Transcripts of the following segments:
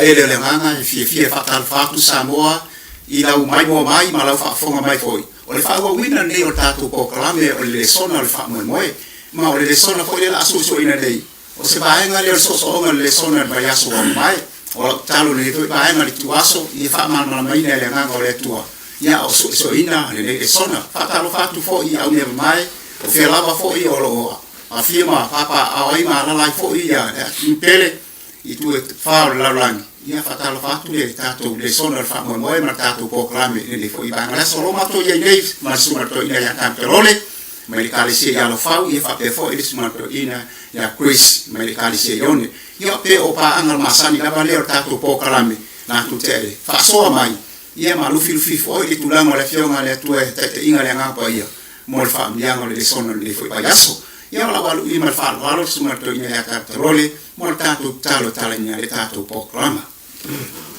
ele o le agaga e fiafia e faatalofa atu Samoa i lau maimoa mai ma lau faafofoga mai foi. O le faaauauina lenei o le tatou polokalame o le lesona o le faamoemoe. Ma o le lesona foi lea o le a suesueina nei, o se vaega lea o le soosooga o le lesona i le vaiaso ua mavae. O lau tatalo i lenei foi vaega i le ituaso, ia faamalamalamaina e le Agaga o le Atua, ia a o suesueina lenei lesona. Faatalofa atu foi i au mea mamae, o fea lava foi o lo o afio ma papaaao ai ma alaala ai foi le atunuu pele i itu e fa o le lalolagi, ia faatalofa atu le tatou lesona o le faamoemoe ma le tatou polokalame i lenei foi vaega o le aso. O lo o matou i ai nei ma le Susuga i le Toeaina ia Tamutelole mai le Ekalesia i Alofau, ia faapea foi le Susuga i le Toeaina ia Chris mai le Ekalesia i One. Ia pe o paaga masani lava lea o le tatou polokalame latou te faasoa mai ia ma lufilufi foi le tulaga o le Afioga a le Atua e taitaiga le Agaga Paia mo le faamanuiaga o le lesona o lenei foi vaiaso. Ia o lau alu i ma le faaaloalo le Susuga i le Toeaina ia Tamutelole mo le tatou tatalo e talaina ai le tatou polokalama.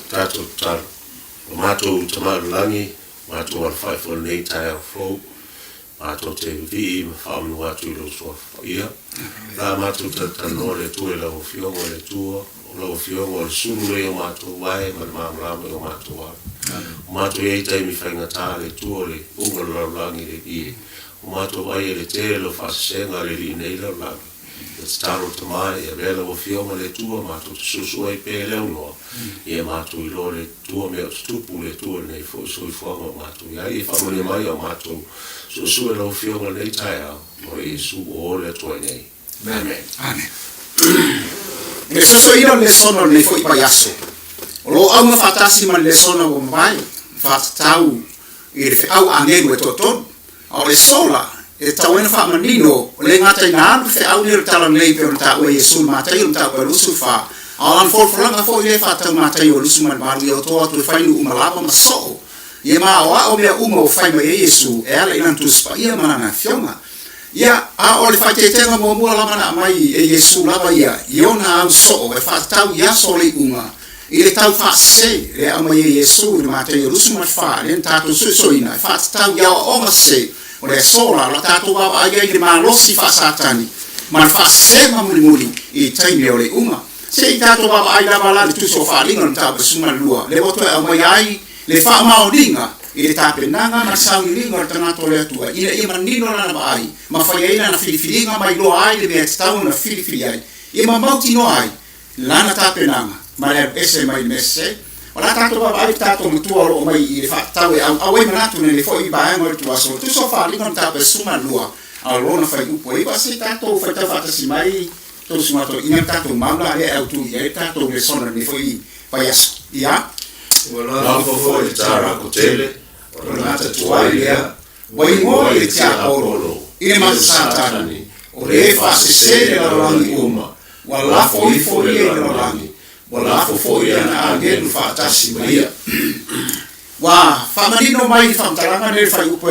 Tatou tatalo. O matou Tama i le Lagi, matou alafai foi i lenei taeao fou, matou te vivii ma faamanu atu i Lou Suafa Paia. O le a matou talatalanoa le Atua i Lau Afioga o le Atua, o Lau Afioga o le sulu lea i o matou vae ma le malamalama i o matou ala. O matou i ai taimi faigata le Atua o le uga o le lalolagi le Alii, o matou vaai ai le tele o faasesega a le Alii nei lalolagi. Ia tatalo le Tama e avea lau Afioga le Atua matou te suesue ai pea i le aunoa, ia matou iloa le Atua mea o tutupu le Atua lenei foi soifuaga o matou i ai. Ia faamanuia mai a matou suesue lau Afioga lenei taeao, mo le Iesu o le Atua nei. Amen. Amen. I le suesueina o le lesona o lenei foi vaiaso, o lo o auga faatasi ma le lesona ua mavae, faatatau i le feau agelu e toatolu, A o le sola, e tatau ai ona faamanino, e le gata ina alu le feau lea o le Talalelei e pei ona taua e Iesu i le Mataio i le mataupu e 24, a o lana folafolaga foi lea e faatatau Mataio 28, ia oto atu e fai nuu uma lava ma soo ia ma aoao mea uma ua fai mai ai Iesu e ala i lana Tusi Paia ma lana Afioga. Ia, a o le faaeteetega muamua lava na aumai e Iesu lava ia i ona au soo e faatatau i aso o le iuga, I le tau faasese lea aumai e Iesu i le Mataio 24, lea na tatou suesueina e faatatau i aoaoga sese o le aso la, o le a tatou vaavaai ai i le malosi faa-Satani ma le faasesega mulimuli i taimi o le iuga. Se i tatou vaavaai lava la i le tusi o Faaaliga o le mataupu 12, lea ua toe aumaia ai le faamaoniga i le tapenaga ma le sauniuliga o le tagata o le Atua ina ia manino lana vaai ma fai ai lana filifiliga ma iloa ai le mea e tatau ona filifili ai, ia ma mautinoa ai lana tapenaga ma le alu ese mai le mea sese. O le a tatou vaavaai i le tatou matua o lo o mai i le faatatau e auau ai manatu nei foi i vaega o le ituaso. Tusa o faaaliga o le mataupu e 12 a o lona fuaiupu e 9, se i tatou faitau faatasi mai tou toeaiina le tatou mau la lea e autu i ai le tatou lesona i lenei foi vaiaso. Ia. Ua lafo foi le tarako tele, o le gata tuai lea, ua igoa i le tiapolo, i le mata Satani, o le e faasese le lalolagi uma, ua lafo ifo ia i le lalolagi, ua lafo foi ana agelu faatasi ma ia. Ua faamanino mai i le faamatalaga nei le fuaiupu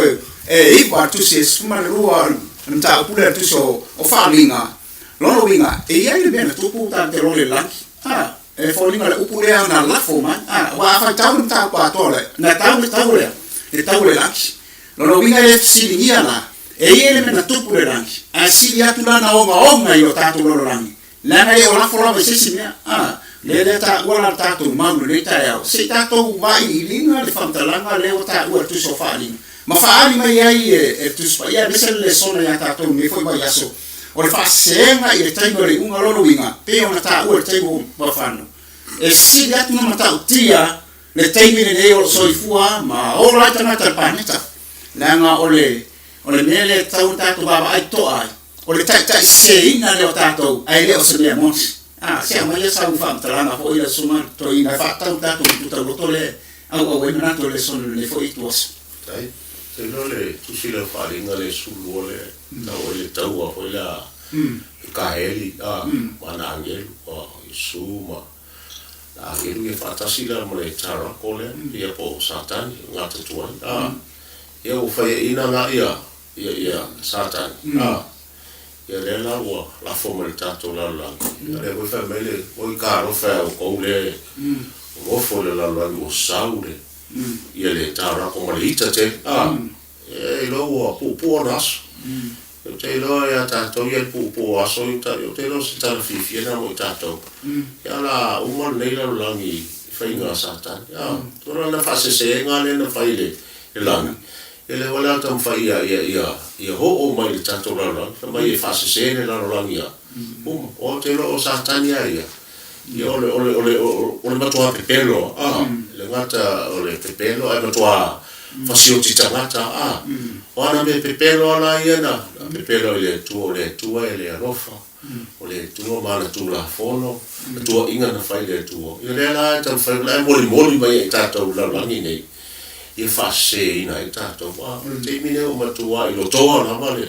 e 9 a le Tusi e 12 o le mataupu lea o le Tusi o Faaaliga, lona uiga, e i ai le mea na tupu tatou te lole i le lagi. A, e foliga le upu lea na lafo mai. A, aua a faitau le mataupu atoa lea, na tau le tau lea, le tau o le lagi. Lona uiga e le fesiligia la, e i ai le mea na tupu i le lagi, ae sili atu lana ogaoga i lo tatou lalolagi, leaga e le o lafo lava i se isi mea. A, lea lea taua la le tatou mau i lenei taeao, se i tatou vailiiliga le faamatalaga lea ua taua e le Tusi o Faaaliga, ma faaali mai ai e le Tusi Paia aemaise le lesona ia tatou i lenei foi vaiaso, o le faasesega i le taimi o le iuga. Lona uiga, pei ona taua i le taimi ua fano, e sili atu ona matautia le taimi lenei o lo o soifua ma ola ai tagata o le paneta, leaga o le o le mea lea e tatau ona tatou vaavaai totoa ai, o le taitaiseseina lea o tatou, ae le o se mea moni. A, se aumaia sau faamatalaga foi le Susuga Toeaina e faatatau i le tatou itu tauloto lea e auau ai manatu o le lesona i lenei foi ituaso. Faafetai. Ou te iloa le tusi lea o Faaaliga le 12 lea e tau ai le taua foi lea a Mikaeli a ma ana agelu, a Iesu ma Agelu ia faatasi la ma le tarako lea, ia po o Satani, gata tuai, a, ia ua faiaina la ia, ia, ia Satani, a, ia lea la ua lafo mai i le tatou lalolagi, ia lea foi fai mai le, oi talofa e a outou lea e nofo i le lalolagi ua sau le, ia le tarako ma le ita tele, a, e iloa ua puupuu ona aso. te iloa ia tatou ia le puupuu o aso i uta, ou te iloa o se tala fiafia lena mo i tatou. Ia o le a uma lenei lalolagi i faiga a Satani. A, o lana faaseseega lea na fai i le lagi, ia lea foi la taumafai ia, ia, ia, ia oo mai i le tatou lalolagi, fai mai e faasese le lalolagi ia uma. Ou te iloa o Satani lava ia, ia o le, o le, o le, o le matua pepelo, a, e le gata o le pepelo ae matua fasioti tagata, a. O ana mea pepelo lava la ia na, na pepelo i le Atua, o le Atua e le alofa, o le Atua ma ana Tulafono, na tuuaiga na fai i le Atua. Ia lea la e taumafai, o la e molimoli mai ai i tatou i le lalolagi nei, ia faaseseina ai tatou. A o le taimi lea ua matua i lotoa lava le,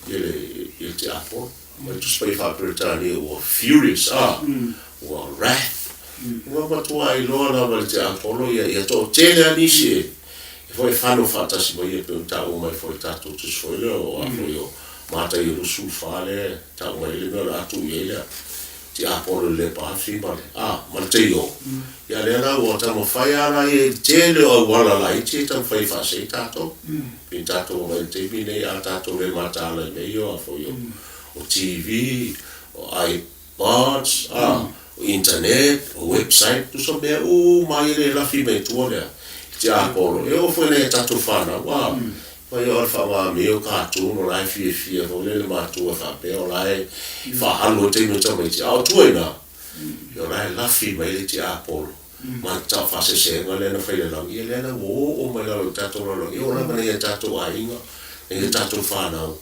ia le, ia le tiapolo. Mai Tusi Paia Faa-Peretania ua furious, a, ua wrath. Ua matua iloa lava e le tiapolo ia, ia toatele lava nisi e, e foi e fano faatasi ma ia e pei ona taua mai foi i le tatou tusi foi lea o a foi o Mataio 24 lea e tau mai ai le mea o le a tuu i ai le tiapolo i le lepaafi ma le, a, ma le teio. Ia lea la ua taumafai lava la ia i le tele o auala laiti e taumafai e faasei tatou. Pei tatou omai i le taimi lenei a tatou le mataala i mea ia o a foi o, o TV, o iPods, a, o internet, o website, tusa mea uma ia le lafi mai tua lea i tiapolo. E oo foi i nai a tatou fanau, a, mai o le faaaoga o cartoon o la e fiafia foi lele matua faapea o la e faaalu ai taimi o tamaiti, a o tua i ina, ia o la e lafi mai le tiapolo ma le tau faaseseega lea na fai i le lagi, ia lea la ua oo mai lalo i le tatou lalolagi, e oo lava nai a tatou aiga, nai a tatou fanau,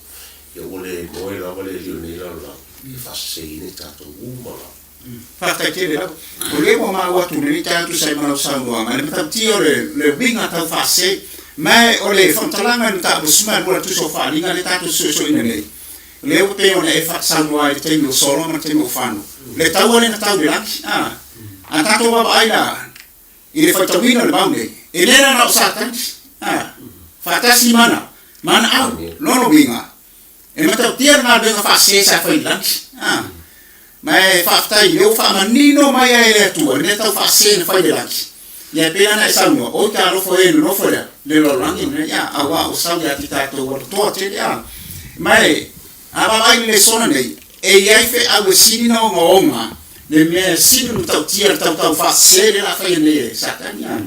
ia ua le moe lava le alii o lenei lalolagi e faaseseina i tatou uma lava. Faafetai tele lava. O lea ua maua atu i lenei taeao e tusa ai ma lau saunoaga, le matautia o le uiga tau faasese. Ma o le faamatalaga i le mataupu 12 o le Tusi o Faaaliga lea tatou te suesueina nei, lea ua pei ona e saunoa ai i le taimi o sola ma le taimi o fano, le taua lea na tau i le lagi. A, a tatou vaavaai la i le faitauina o le mau nei, e le na o Satani, a, faatasi mana, mana au, lona uiga, E matautia le galuega faasese sa fai i lagi. A. Ma e faafetai, lea ua faamanino mai ai e le Atua le mea tau faasese na fai i le lagi. Ia e pei la ona e saunoa, oi talofa e nonofo lea, le lalolagi lenei, a, auā ua sau ia te tatou ua toa tele, a. Ma e, a vaavaai i le lesona nei, e i ai feau e sili na ogaoga le mea e sili ona matautia le tautau faasese lea la faia nei e Satani, a.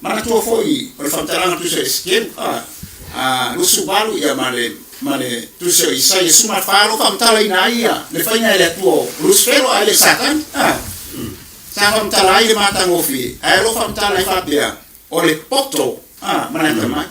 Manatua foi o le faamatalaga tusa o Esekielu, a, 28, ia ma le, ma le tusi o Isaia 14, o lo o faamatalaina ai ia le faiga e le Atua o Lusifelo ae le o Satani, a. Sa faamatala ai le matagofie, ae o lo o faamatala ai faapea, o le poto, a, ma le atamai.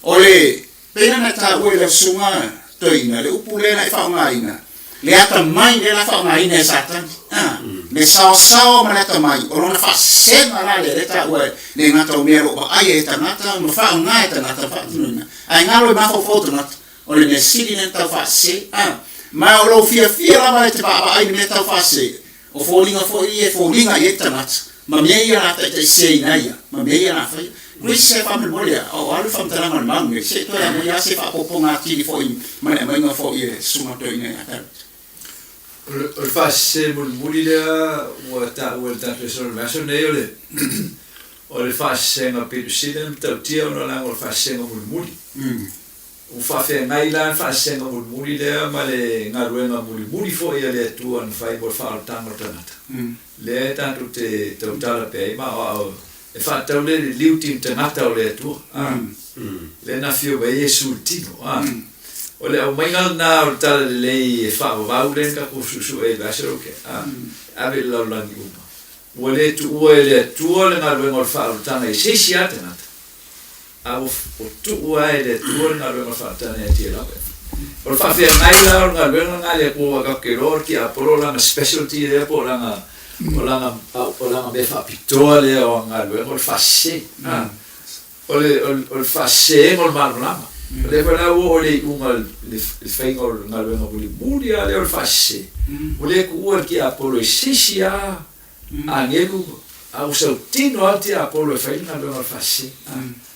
O le Pei ona taua i lau susuga toeaina le upu lea na e faaaogaina, le atamai lea la faaaogaina e Satani. A, le saosaoa ma le atamai, o lona faasesega la lea, lea e taua e le gata o mea o lo o vaaia e tagata ma faaaoga e tagata ma faatinoina, ae galo i mafaufau o tagata, o le mea sili lea na tau faasese. A, ma o lou fiafia lava e te vaavaai i le mea tau faasese, O foliga foi ia e foliga i ai le tagata, ma mea ia la taitaiseseina ia, ma mea ia la faia. Grace se faamolemole a o alu faamatalaga o le mau nei, se i toe aumai lava se faaopoopoga atili foi ma le aumaiga foi e Susuga Toeaina ia Barrett. O le faasese mulimuli lea ua taua e le tatou lesona i le vaiaso lenei o le o le faasesega pito sili ona matautia ona o le aga o le faasesega mulimuli. Ua faafeagai la le faasesega mulimuli lea ma le galuega mulimuli foi a le Atua na fai mo le faaolataga o le tagata. Lea e tatou te tautala pea ai ma aoao e faatatau le liliu tino tagata o le Atua. A. Lea na afio mai ai Iesu i le tino. A. O le aumaiga lena o le Talalelei e faavavau lea na tatou suesue ai i le vaiaso lea ua tea. A. E ave i le lalolagi uma. Ua le tuua e le Atua le galuega o le faaolataga i se isi lava tagata. A ua tuu lava e le Atua le galuega faatane a tia lava. O le faafeagai la o le galuega lena a le Atua aua tatou te iloa o le tiapolo o lana specialty lea po o lana o lana o lana mea faapitoa lea o ana galuega o le faasese. A o le o le faasesega o le malamalama. O lea foi la ua oo i le iuga le faiga o le galuega mulimuli lava lea o le faasese. Ua le tuua le tiapolo i se isi lava Agelu, a ua sautino lava le tiapolo e fai le galuega o le faasese.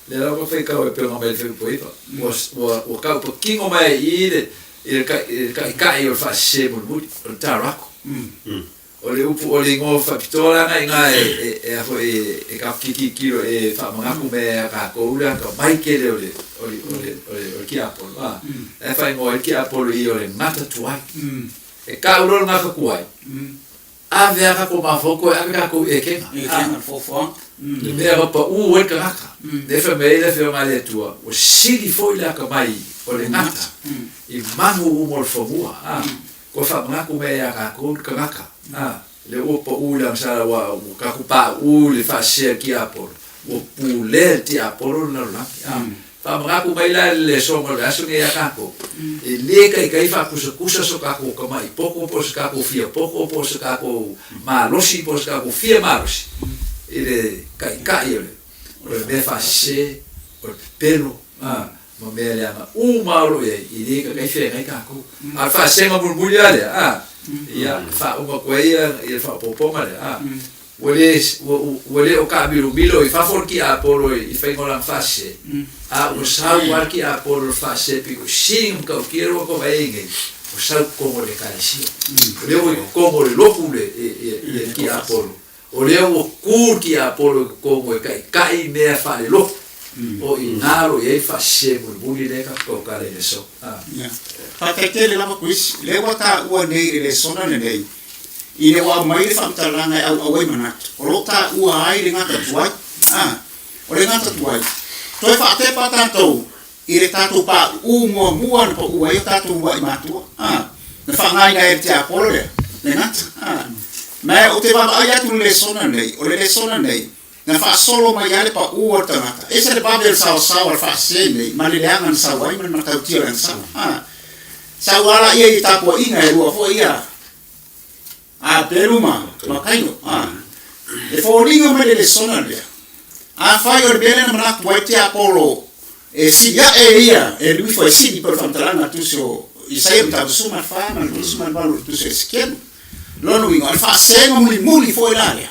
Lea lava ua faitau ai pei ona aumai i le Fuaiupu 9, ua, ua, ua taupatino mai ai i i le, i le, i le taitai o le faasese mulimuli, o le Tarako. O le upu o le igoa faapitoa la na iina e a foi e kafukitikilo e faamanatu mea ia tatou le atamai tele o le o le o le o le o le tiapolo a. E faaigoa ai le tiapolo i o le gata tuai. E tau loa le gata tuai, ave a tatou mafaufau toe ave tatou i Etena. Etena, le foafoaga. Le mea na pau ai le tagata. Lea e fai mai ai le Afioga a le Atua, ua sili foi le atamai o le gata i manu uma o le fanua. A. Ua faamanatu mea ia tatou le tagata, a, lea ua pau i le agasala aua ua tatou pauu i le faasea i le tiapolo, ua pulea e le tiapolo le lalolagi, a. Faamanatu mai la le lesona o le aso lenei ia tatou, e le taitai faatusatusa so tatou tamai poto po o se tatou fia poto po o se tatou malosi po o se tatou fia malosi i le taitai o le o le mea faasese, o le pepelo, a. ma mea leaga uma o lo o i ai, e le taitai feagai tatou. A o le faasega mulimuli lava lea, a, ia, e faauma atu ai ia le faaopoopoga lea, a, ua le, ua le o taamilomilo i fafo le tiapolo i le faiga o lana faasese, a ua sau lava le tiapolo i le faasese pito sili ona matautia lea ua tatou vaai ai nei, ua sau i totonu o le Ekalesia. O lea ua i totonu o le lotu le, le tiapolo. O lea ua tu le tiapolo i totonu e taitai mea faalelotu, o i ina lo i ai le faasese mulimuli lea e tatou tautala i le aso. Ia. Faafetai tele lava Chris, lea ua taua nei i le lesona lenei, ina ua aumai le faamatalaga e auau ai manatu, o lo o taua ai le gata tuai. A, o le gata tuai, toe faatepa tatou i le tatou pauu muamua na pau ai o tatou uluai matua, a, na faaaogaina ai e le tiapolo lea, le gata, a. Ma ou te vaavaai atu i le lesona lenei, o le lesona lenei, na faasolo mai ai le pau a le tagata, ese le vave o le saoasao a le faasese nei, ma le leaga na sau ai ma le matautia o le agasala, a. Sau lava laia i tapuaiga e lua foi ia Apelu ma Kaino, a. E foliga mai le lesona lea, afai o le mea lea na manatu ai tiapolo e sili ae ia e alu ifo e sili pei o le faamatalaga a le Tusi o Isaia mataupu 14 ma le 28 o le Tusi o Esekielu. Lona uiga, o le faasega mulimuli foi la lea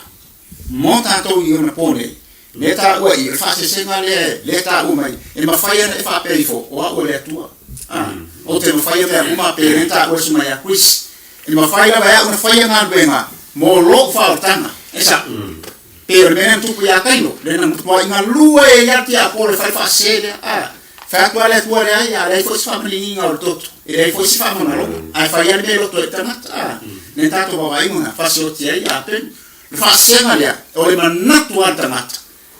mo tatou i ona po nei, lea taua i, o le faasesega lea lea taua mai, e mafai ona e faapea ifo, o au o le Atua. A, ou te mafaia mea uma pe lea taua e Susuga ia Chris. E mafai lava e au ona faia galuega mo lou faaolataga. E sao. Pei o le mea lea na tupu ia Kaino, lea na matuai galue ai lava le tiapolo e fai faasese lea. A, fai atu lava le Atua leai, a leai foi se faamaliliga o le toto, e leai foi se faamanaloga, ae fai lava le mea e loto ai le tagata. A, lea na tatou vaavaai ma fasioti ai ia Apelu. O le faasesega lea, o le manatu lava o le tagata,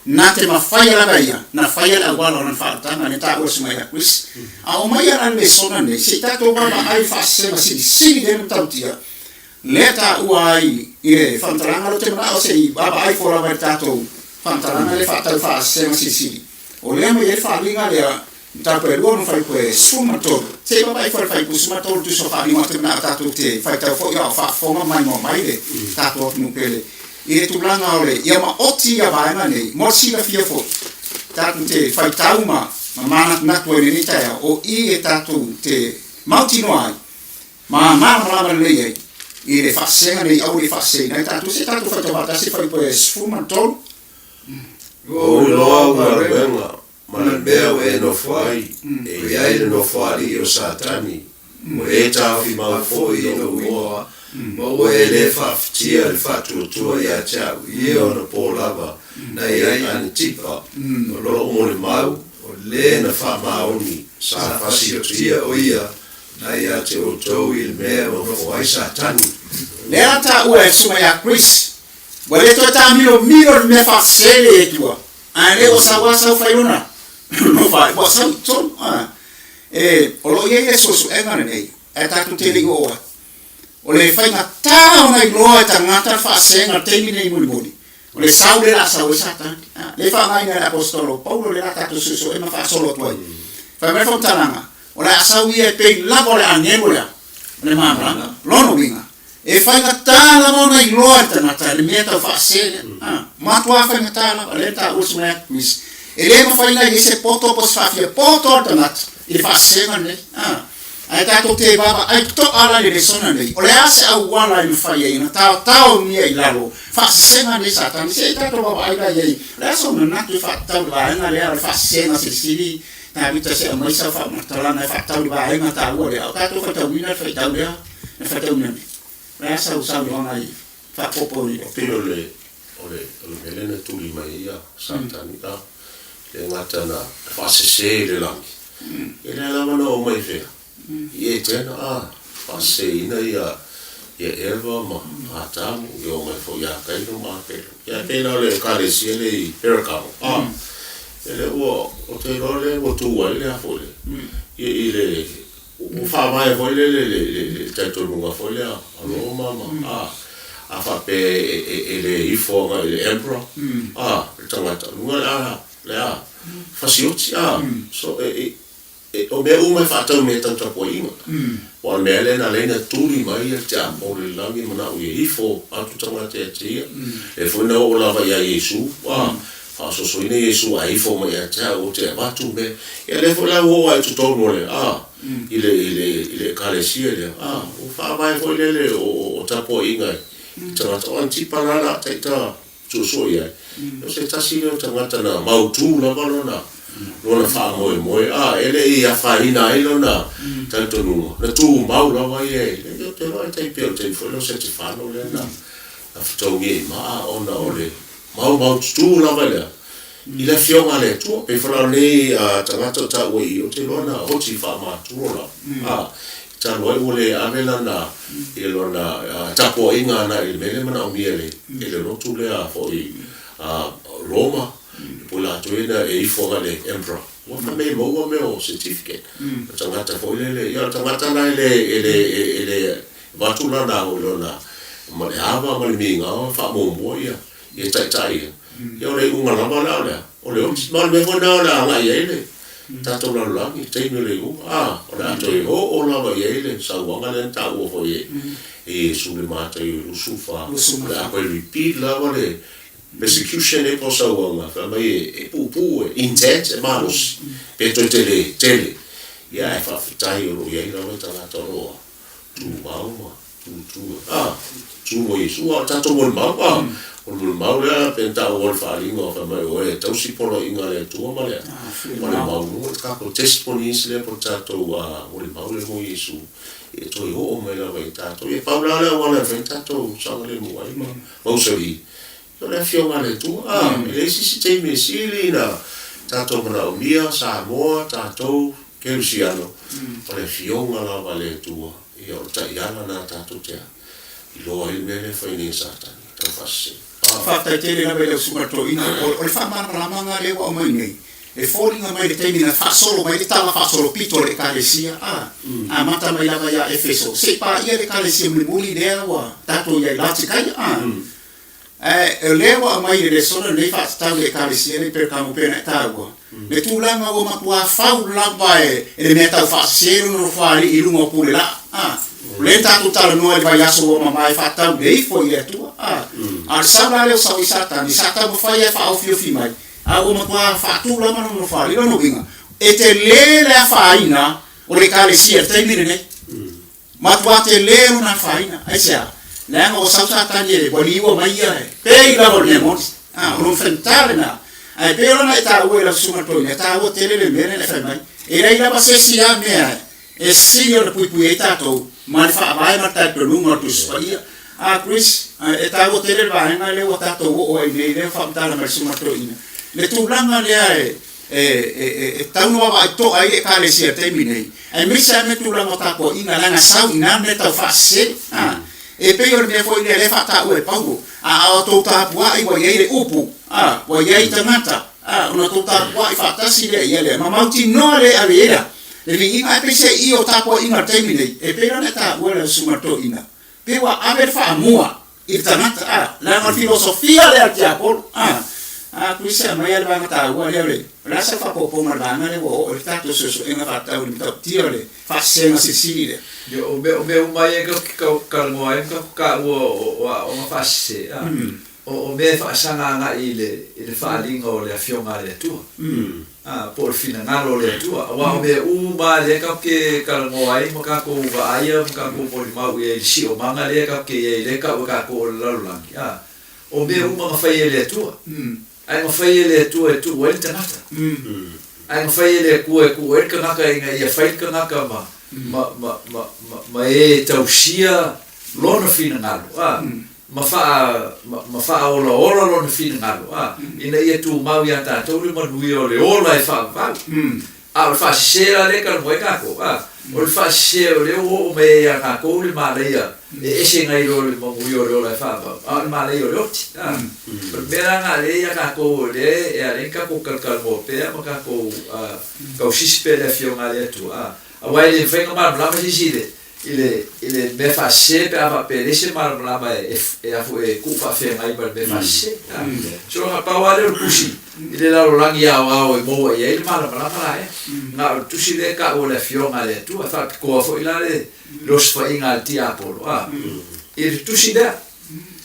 na te mafaia lava ia na faia le auala o lana faaolataga, lea taua e Susuga ia Chris. A o mai la le lesona lenei, se i tatou vaavaai i le faasesega silisili lea na matautia, lea taua ai i le faamatalaga lea, ou te manao se i vaavaai ifo lava i le tatou faamatalaga lea faatatau i faasesega silisili. O lea ma i ai le faaaliga lea, mataupu e 2 ma fuaiupu e 13. Se i vaavaai ifo i le fuaiupu 13 tusa o faaaliga ou te manao tatou te faitau foi a o faafofoga ma maimoa mai le tatou atunuu pele i le tulaga o le ia maoti ia vaega nei mo le silafia foi tatou te faitau ma manatunatu ai i lenei taeao o i e tatou te mautinoa ai ma malamalama lelei ai i le faasesega nei aua ne i faaseseina ai tatou. Se i tatou faitau faatasi fuaiupu e 13. Ua ou iloa au galuega ma le mea ua e nofo ai, e i ai le nofoalii o Satani, ua e taofi mau foi i lou igoa, ma ua e le faafitia le faatuatua ia te au i ona po lava na i ai Anitipa, o lou molimau, o le na faamaoni, sa fasiotia o ia na ia te outou i le mea ua nofo ai Satani. Lea taua e Susuga ia Chris, ua le toe taamilomilo le mea faasese le Atua, ae le ua sau a sau fai lona lofa ua sau i totonu. A, e, o lo o i ai le suesuega lenei, ae tatou te le i oo ai. O le faigata ona iloa e tagata le faasesega i le taimi lenei mulimuli, o le sau lea o le a sau ai Satani. A, lea e faaaogaina e le Aposetolo o Paulo lea o le a tatou suesue ma faasolo atu ai. Fai mai le faamatalaga, O le a sau ia e pei lava o le agelu lea, o le malamalama. Lona uiga, e faigata lava ona iloa e le tagata le mea tau faasese lea. A, matua faigata lava, lea na taua e Susuga ia Chris. E le mafai ona i ai se poto po o se faafia poto a le tagata i le faasesega lenei. A, ae tatou te vaavaai totoa la i le lesona lenei, o le a se auala e mafai ai ona taotaomia i lalo faasesega lenei Satani. Se i tatou vaavaai la i ai, o le a sou manatu e faatatau i le vaega lea o le faasesega silisili Tavita se aumai sau faamatalaga e faatatau i le vaega taua lea, a o tatou faitauina le faitau lea na faitauina nei. O le a sau saunoaga i Faaopoopo i. E pei o le o le o le mea lea na tuli mai ai ia Satani a, le gata na faasese i le lagi, ia lea lava na oo mai i fea? I Etena a, faaseseina ia ia Eva ma Atamu, ia oo mai foi ia Kaino ma Apelo. Ia e pei la o le Ekalesia lea i Perakamo a, ia lea ua, ou te iloa lea ua tu ai le a foi le, ia i le Ua faavae foi lele le talitonuga foi lea a Roma ma a a faapea e le ifo agai i le emperor a le tagata luga le a le a fasioti a so e e o mea uma e faatau mea tau tapuaiga aua o le mea lea na ala ai na tuli mai le tiapolo i le lagi manao ia ifo atu tagata ia te ia lea foi na oo lava ia Iesu a Faasoasoaina Iesu ae ifo mai ia te au ou te avatu mea. Ia lea foi la ua oo ai i totonu o le, a, i le, i le, i le Ekalesia lea, a, ua faavae foi lele o, o, o tapuaiga i tagata. O Antipa la la taita suesue i ai, o se tasi lea o tagata na mautu lava lona, lona faamoemoe, a, e le i afaina ai lona talitonuga, na tumau lava ia i le, ou te iloa e tai pei o le taimi foi lea o Setefano lea na, na fetaogia i maa ona o le Maumaututu lava lea i le Afioga a le Atua. Pei foi la o lenei tagata o taua i i, ou te iloa na oti faamaturo lava, a, talu ai ua le ave lana, i lona tapuaiga ana i le mea lea e manaomia e le, e le lotu lea foi a Roma, po o latou ia na e ifo agai le Emperor. Ua fai mai e maua mea o certificate. O tagata foi lele, ia o le tagata la e le, e le, e le avatu lana foi lona ma le ava ma le migao e faamuamua ia ia taitai ia. Ia o le iuga lava la o le a? O le oti. Ma o le mea foi lena o le a agai ai le tatou lalolagi i le taimi o le iuga. A, o le a toe oo lava i ai le sauaga lea na taua foi e Iesu i le Mataio 24, o le a toe repeat lava le persecution e po o sauaga, fai mai e puupuu, e intense, e malosi, pe toe tele tele. Ia ae faafetai o lo o i ai lava tagata o lo o tumau ma tutu a tu mo Iesu a o le tatou molimau a o le molimau lea pe na taua le faaaliga fai mai oe e tausi poloaiga a le Atua ma le ma le maualuga le tatou testimonies lea po o le tatou molimau lea mo Iesu e toe oo mai lava i tatou ia pau la le auala e fai tatou saogalemu ai ma mausali o le afioga a le Atua a e leai se isi taimi e sili na tatou manaomia Samoa tatou Kerisiano, o le Afioga lava a le Atua, ia o le taiala lena tatou te iloa ai le mea lea e fai nei e Satani, e tau faasese. Faafetai tele lava i lau Susuga Toeaina, o le faamalamalamaga lea ua aumai nei, e foliga mai le taimi na faasolo mai le tala faasolo pito a le Ekalesia, a, amata mai lava ia Efeso, se i paia le Ekalesia mulimuli lea ua tatou i ai Latikaia, a. Ae o lea ua aumai i le lesona lenei faatatau i le Ekalesia lea i Pergamo pei ona e taua, le tulaga ua matua fau lava e le mea tau faasese lona nofoalii i luga o pule laa. A, o lea na tatou talanoa i le vaiaso ua mavae faatatau i le ifo i le Atua. A, a o le sau la lea o sau ai Satani, sa taumafai lava e faaofiofi mai, a ua matua faatu lava lona nofoalii. O lona uiga, e tele le afaina o le Ekalesia i le taimi lenei. Matua tele lona afaina. Aisea? Leaga ua sau Satani e ua liua mai ia e pei lava o le mea moni. A, o lona faigata lena. Ae pei lona e taua i lau susuga toeaina, e taua tele le mea lea na e fai mai. E leai lava se isi a mea e sili ona puipui ai tatou ma le faavae ma le talitonuga o le Tusi Paia. A, Chris, e taua tele le vaega lea ua tatou oo ai nei, lea ua faamatala mai e le susuga toeaina, le tulaga lea e e tatau ona vaavaai totoa ai le Ekalesia i le taimi nei, aemaise lava mea tulaga o tapuaiga, leaga sau i ina mea tau faasese. A, e pei o le mea foi lea lea e faataua e Paulo, a outou tapuai ua i ai le upu, a, ua i ai tagata, a, ona outou tapuai faatasi lea i ai lea, ma mautinoa le ave i ai la le viiga. Ae peiseai o tapuaiga i le taimi nei, e pei la ona e taua e lau susuga toeaina, pei ua ave le faamua i le tagata, a, leaga o le filosofia lea a le tiapolo, a, a, Chris, aumai lava le vaega taua lea o le, o le a sau faaopoopoga i le vaega lea ua oo i le tatou suesuega faatatau i le matautia o le faasesega silisili lea. Ia, o mea, o mea uma ia tatou te talanoa ai ma tatou taua o aoga faasese, a, o mea e faasaga agai i le, i le faaaliga o le Afioga a le Atua. Ā, po o le finagalo o le Atua, aua o mea uma lava lea tatou te talanoa ai ma tatou vaaia ma tatou molimau i ai i le siomaga lea tatou te i ai lea e tau e tatou o le lalolagi, ā, o mea uma na fai e le Atua. Ae na fai e le Atua e tuu ai le tagata. Ae na fai e le Atua e tuu ai le tagata ina ia fai le tagata ma, ma, ma, ma, ma, ma e tausia lona finagalo, ā. ma faa, ma faaolaola lona finagalo, a, ina ia tumau iā tatou le manuia o le ola e faavavau. A o le faasese la lea e talanoa ai tatou, a, o le faasese o lea ua oo mai ai ia tatou le malaia e ese nai lo le manuia o le ola e faavavau, a o le malaia o le oti, a. O le mea la lena lea ia tatou o lea e ala ai ona tatou talatalanoa pea ma tatou tausisi pea i le Afioga a le Atua, a, aua e le mafai ona malamalama se isi i le i le i le mea faasese pe a faapea e leai se malamalama e e a foi e tuu faafeagai ma le mea faasese. So na pau lava lea o le tusi i le lalolagi aoao e maua i ai le malamalama la ea. Na o le tusi lea e taua e le Afioga a le Atua, e faapitoa foi la le le osofaiga a le tiapolo a i le tusi lea.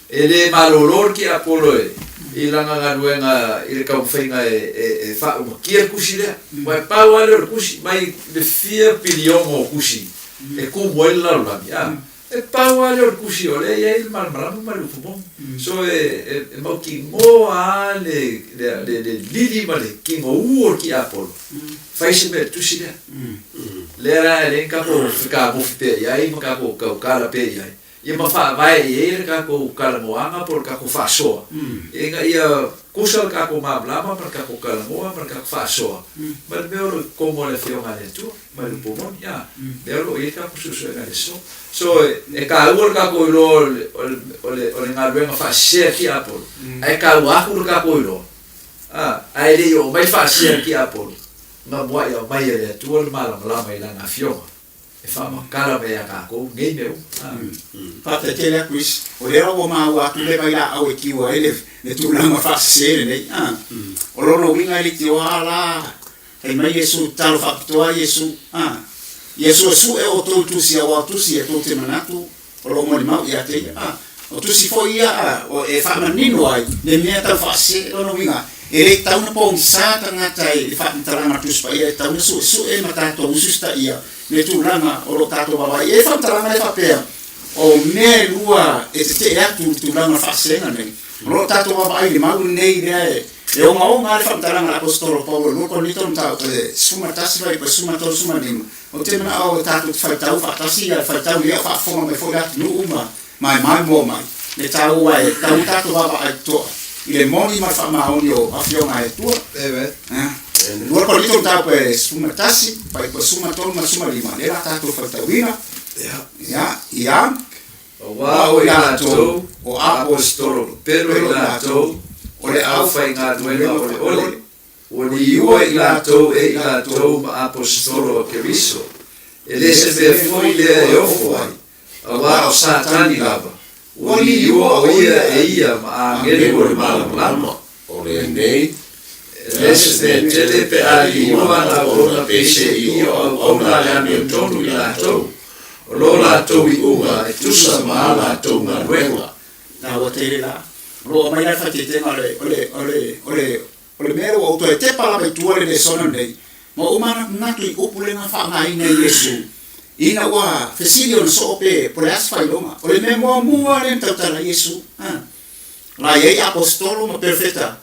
E le malolo le tiapolo e i lana galuega i le taumafaiga e e faaumatia le tusi lea. Aua e pau lava lea o le tusi mai le fia piliona o tusi e tumu ai le lalolagi, a, e pau lava lea o le tusi o lea e i ai le malamalama ma le upu moni. So e e mautinoa lava le le le lili ma le tinou o le tiapolo, fai se mea i le tusi lea. Lea la e leai ni tatou fekagofi pea i ai ma tatou tautala pea i ai, Ia ma faavae i ai le tatou talanoaga po o le tatou faasoa, ina ia kusa le tatou malamalama ma le tatou talanoa ma le tatou faasoa ma le mea o lo o i totonu o le Afioga a le Atua ma le upu moni, a, mea o lo o i ai le tatou suesuega i le aso. So, e taua le tatou iloa o le, o le, o le galuega faasese a le tiapolo, ae taua atu le tatou iloa, a, ae le i oo mai le faasese a le tiapolo, na muai aumai e le Atua le malamalama i Lana Afioga. e faamatala mai ia tatou nei mea uma. Faafetai tele atu isi. O lea la ua maua atu le vailaau e tiu ai le tulaga faasese lenei. O lona uiga e leitioa la fai mai Iesu, tatalo faapitoa Iesu, Ia suesue outou i tusi aua o tusi e tou te manatu o lo o molimau ia te ia. O tusi foi ia e faamanino ai le mea tau faasese. O lona uiga, e le tatau ona pogisa tagata i le faamatalaga o le Tusi Paia, e tatau ona suesue ma tatou usitaia le tulaga o lo o tatou vaavaai i ai. Faamatalaga lea faapea, o mea e lua e tetee atu i le tulaga o le faasesega lenei. O lo o tatou vaavaai i le mau lenei lea e E ogaoga lava le faamatalaga a le Aposetolo Paulo i 2 Korinito mataupu e 11 fuaiupu 13, 15. Ou te manao e tatou te faitau faatasi ia le faitau ia o faafofoga mai foi le atunuu ma maemae moa mai le taua e tatau ona tatou vaavaai totoa i le moni ma le faamaoni o Afioga a le Atua. 2 Korinito mataupu e 11 fuaiupu 13 ma le 15 lea la tatou faitauina. Ia, ia. Aua o i latou, o aposetolo pepelo i latou, o le aufaigaluega oleole, ua liua i latou e i latou ma aposetolo a Keriso, e le se mea foi lea e ofo ai, aua o Satani lava, ua liua o ia e ia ma agelu o le malamalama. O lenei, e le se mea tele pe a liua ana auauna peiseai o auauna a le amiotonu i latou, o lo latou iuga e tusa ma a latou galuega. Taua tele la. O lo o aumai la le faaeteetega o le, o le, o le, o le, o le mea lea ua ou toe tepa lava i tua le lesona lenei, ma ua ou manatunatu i upu lea na faaaogaina e Iesu ina ua fesili ona soo pe po o le a se faailoga. O le mea muamua lea na tautala ai Iesu, a. La i ai aposetolo ma perofeta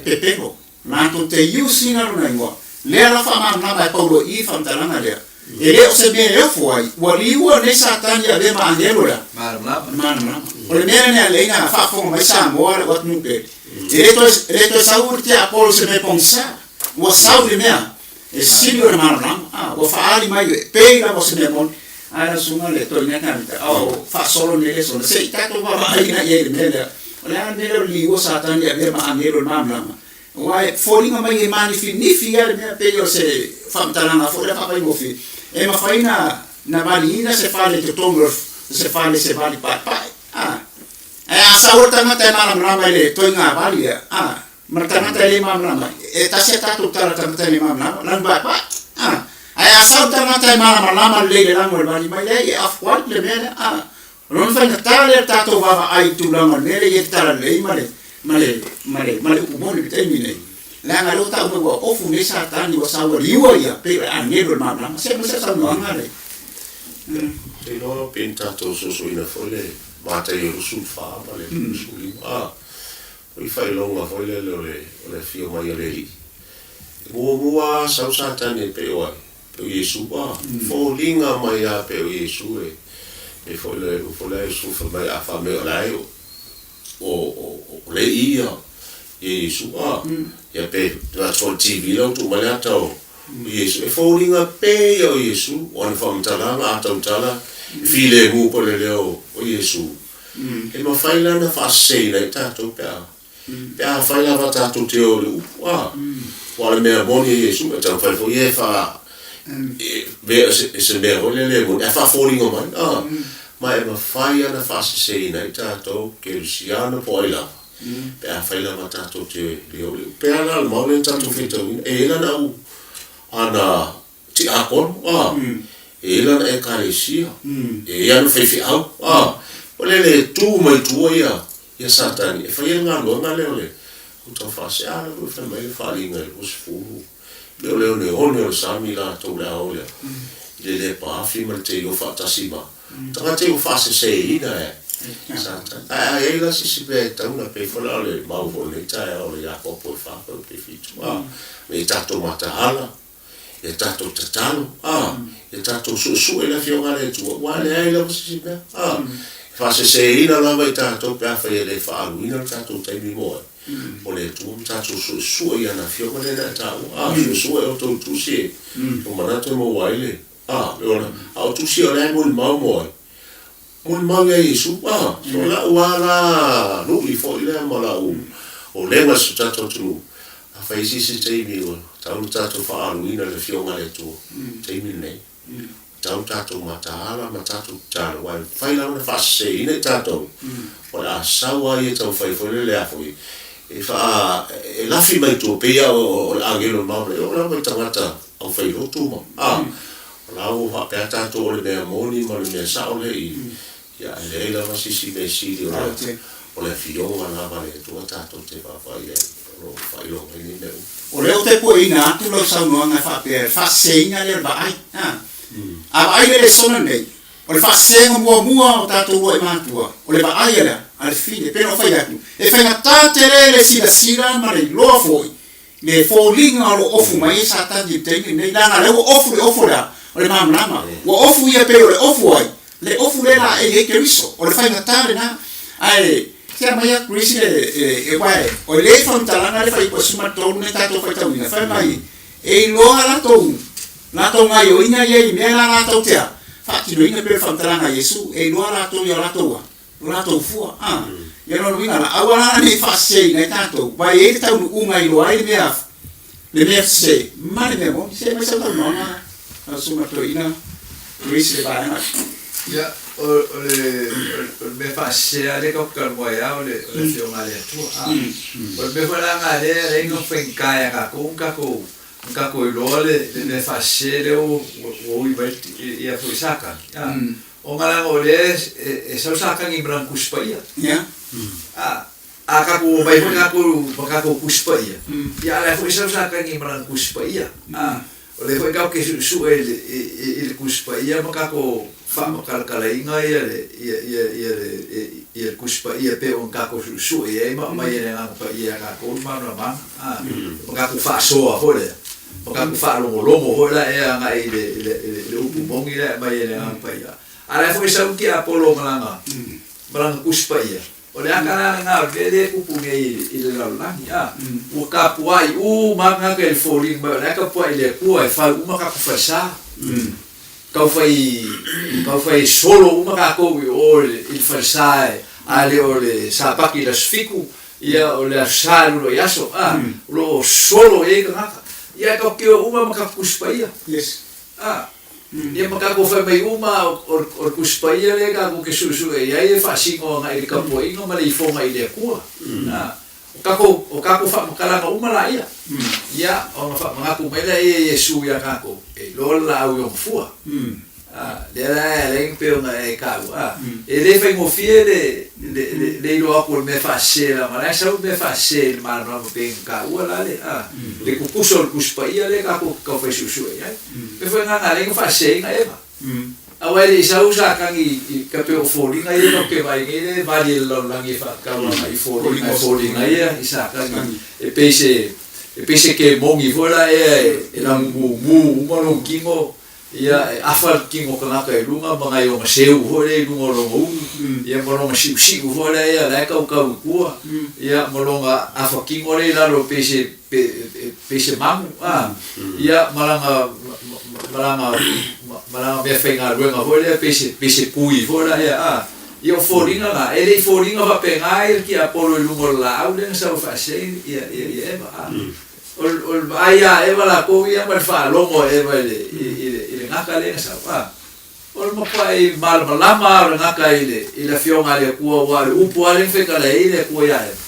pepelo, latou te use ina lona igoa. Lea la faamalamalama e Paulo i i faamatalaga lea, e le o se mea e ofo ai, ua liua nei Satani e avea ma agelo lea. Malamalama. O le mea lenei a lea ina faafofoga mai Samoa le atunuu pele, e le toe, e le toe sau le tiapolo i se mea pogisa, ua sau i le mea e sili ona malamalama. A, ua faaali mai e pei lava o se mea moni. Ae lau susuga le toeaina Kamita, o faasolo nei le sona, se i tatou vaavaai i ai i le mea lea. O le a le mea lea o le liua Satani e avea ma agelo i le malamalama? Aua e foliga mai e manifinifi lava le mea, pei o se faamatalaga foi lea faafaigofie, e mafai na valiina se fale i totonu o se fale i se vali paepae. A, ae a sau le tagata e malamalama i le toiga vali lea, a, Ma le tagata e le malamalama ai. E tasi a tatou tala tagata e le malamalama, lanu paepae. A, ae a sau le tagata e malamalama lelei i le lanu o le vali mai, leai, e afu atu le mea lea. A, o lona faigata lea le tatou vaavaai i le tulaga o le mea lea i ai le tala lelei ma le, ma le, ma le, ma le upu moni i le taimi lenei. Leaga o lea ua tau mai ua ofu nei Satani ua sau ua liua ia, pei o le agelu o le malamalama. Se aumai sau saunoaga le. Ou te iloa pei na tatou sosoina foi le Mataio 24 ma le 25. A, O le faailoga foi lele o le o le afio mai o le Alii. E muamua lava sau Satani e pei o ai? Pei o Iesu a. Foliga mai lava pei o Iesu e pei foi le upu lea Iesu fai mai a fai mai o la e O le ia Iesu a ia pe foi le TV la ua tuu mai le ata o Iesu e foliga pe ia o Iesu o ana faamatalaga a tautala e filemu po le leo o Iesu e mafai la ona faaseseina ai tatou pe a pe afai lava tatou te o i le upu a aua o le mea moni a Iesu e taumafai foi ia e faa e se mea foi lea le moni ae faafoliga mai a ma e mafai ona faaseseina ai tatou kerisiano po o ai lava pe afai lava tatou te le o i le upu. Pe a la o le mau lea na tatou faitauina, e i ai lana au ana tiakono, a, e i ai lana ekalesia, e i ai ana faifeau, a, o le le tu mai tua ia ia Satani e faia le galuega lea o le tau faasea la foi fai mai le faaaliga i le 20 pei o le oneone o le sami latou le a o lea i le le paafi ma le teio faatasi ma tagata ua faaseseina e Satani. Ae a i ai la se isi mea e tatau ona pei foi la o le mau foi o lenei taeao o le Iakopo e 4 fuaiupu e 7, a, me i tatou mataala, ia tatou tatalo, a, ia tatou suesue le Afioga a le Atua, aua e leai lava se isi mea, a, e faaseseina lava i tatou pe afai e le faaaluina le tatou taimi mo ai o le Atua ma tatou suesue i ana Afioga lea na e taua, a, suesue e outou tusi e o manatu e maua ai le A, le ola, a o tusi o lea e molimau mo ai? Molimau ia Iesu, a, so o la'u a la lu'i foi lea ma la'u olega i so tatou atunuu, afai e isi se taimi ua tatau ona tatou faaaluina le Afioga a le Atua, taimi lenei, ua tatau ona tatou mataala ma tatou tatalo, aua e mafai lava ona faaseseina i tatou, o le a sau a ia taumafai foi lea a foi, e faa, e lafi mai tua, pei a o le agelo o le maomao, e oo lava i tagata aufailotu ma, a, o la ua faapea tatou o le mea moni ma le mea sao lea i, ia, e leai lava se isi mea sili o le, o le Afioga lava a le Atua tatou te vaavaai ai, o lo o faailoa mai nei mea uma. O lea ou te pueina atu lau saunoaga e faapea, le faaseseina lea o le vaai, a. A vaai le lesona lenei, o le faasesega muamua o tatou uluai matua, o le vaai a le, a le fili, e pei ona ou fai atu, e faigata tele le silasila ma le iloa foi le foliga o lo o ofu mai ai Satani i le taimi lenei, leaga o lea ua ofu le ofu o le a? O le malamalama. Ua ofu ia pei o le ofu ai, le ofu lea laei ai Keriso. O le faigata lena. Ae se aumai atu isi le, e, aua e, o le faamatalaga le fuaiupu 13 lenei tatou faitauina, fai mai, e iloa latou, latou gaioiga ia i mea la latou te a, faatinoina pei o le faamatalaga a Iesu, e iloa latou ia latou a, lo latou fua. A, ia lona uiga la, aua la ne i faaseseina ai tatou, aua e i ai le taunuuga e iloa ai le mea, le mea sese ma le mea moni. Se aumai sau talanoaga lau Susuga Toeaina Luis i le vaega. Ia, o, o le, o le mea faasese lava lea tatou te talanoa ai lava o le, o le Afioga a le Atua. A, o le mea foi la lena lea e ala ai ona faigata ia tatou ona tatou, ona tatou iloa le, le mea faasese lea ua, ua ui mai ia foi Satani. A, Ona leaga o lea e sau Satani ma lana Tusi Paia. Ia. A, a tatou omai foi tatou ma tatou Tusi Paia, ia a o la foi e sau Satani ma lana Tusi Paia. A, o lea foi tatou te suesue i le, i le Tusi Paia ma tatou faamatalatalaina ia le, ia, ia, ia le, ia le Tusi Paia pei ona tatou suesue i ai ma aumai e le Agaga Paia ia tatou le malamalamaga. A, ma tatou faasoa foi lea. Ma tatou faalogologo foi la ea agai i le, i le, i le upu moni lea e aumai e le Agaga Paia. A o la e foi e sau le tiapolo ma lana, ma lana Tusi Paia, o le aka la lena o le mea lea e tupu nei i le lalolagi, a, ua tapuai uma lava tagata i le foliga mai o la e tapuai i le Atua e fau uma tatou falesa. Tau fai, tau fai solo uma tatou i o i le falesa e, a le o le Sapati i le aso 7, Ia, o le Aso Sa i luna o i aso, a, o lo o solo i ai tagata. Ia, e tatou te o uma ma tatou Tusi Paia. Yes. A, ia ma tatou fai mai uma o, o le Tusi Paia lea tatou te suesue i ai e faasino agai i le tapuaiga ma le ifoga i le Atua. A, o tatou, o tatou faamatalaga uma laia. Ia, ona faamanatu mai lea e Iesu ia tatou, e iloa le laau i ona fua. A, lea la e ala ai ona pei ona e taua, a, e le faigofie le, le, le, le iloa atu o le mea faasese leaga o la e sau le mea faasese i le malamalama pei ona taua la le, a, le kukusa o le Tusi Paia lea tatou te taufai suesue i ai. Pei foi lena na ala ai ona faaseseina Eva. Aua e le i sau Satani i ka pei o foliga ia tatou te vaai nei lea e vali e le lalolagi e faatatau agai i foliga, e foliga ia i Satani e pei se, e pei se kemoni foi la ea e lagumumu uma lona tino. Ia, e afa le tino kanaka i luga ma nai ona seu foi lea i luga o lona ulu, ia ma lona siusiu foi lea ia la e kaukau i tua, ia ma lona afa tino lea i lalo pei se pei se mamu, a, ia ma lana ma lana ma lana meafaigaluega foi lea pei se pei se kui foi la ia, a. Ia o foliga na, e le i foliga faapena ia le tiapolo i luga o le laau lea na sau e faasei ia ia Eva, a. O le vaai ia Eva lakou ia ma le faalogo a Eva i le, i le, i le gata lea na sau, a. O le matuai malamalama lava o le gata i le, i le Afioga a le Atua, aua o le upu lava lea na fetalai ai le Atua ia Eva.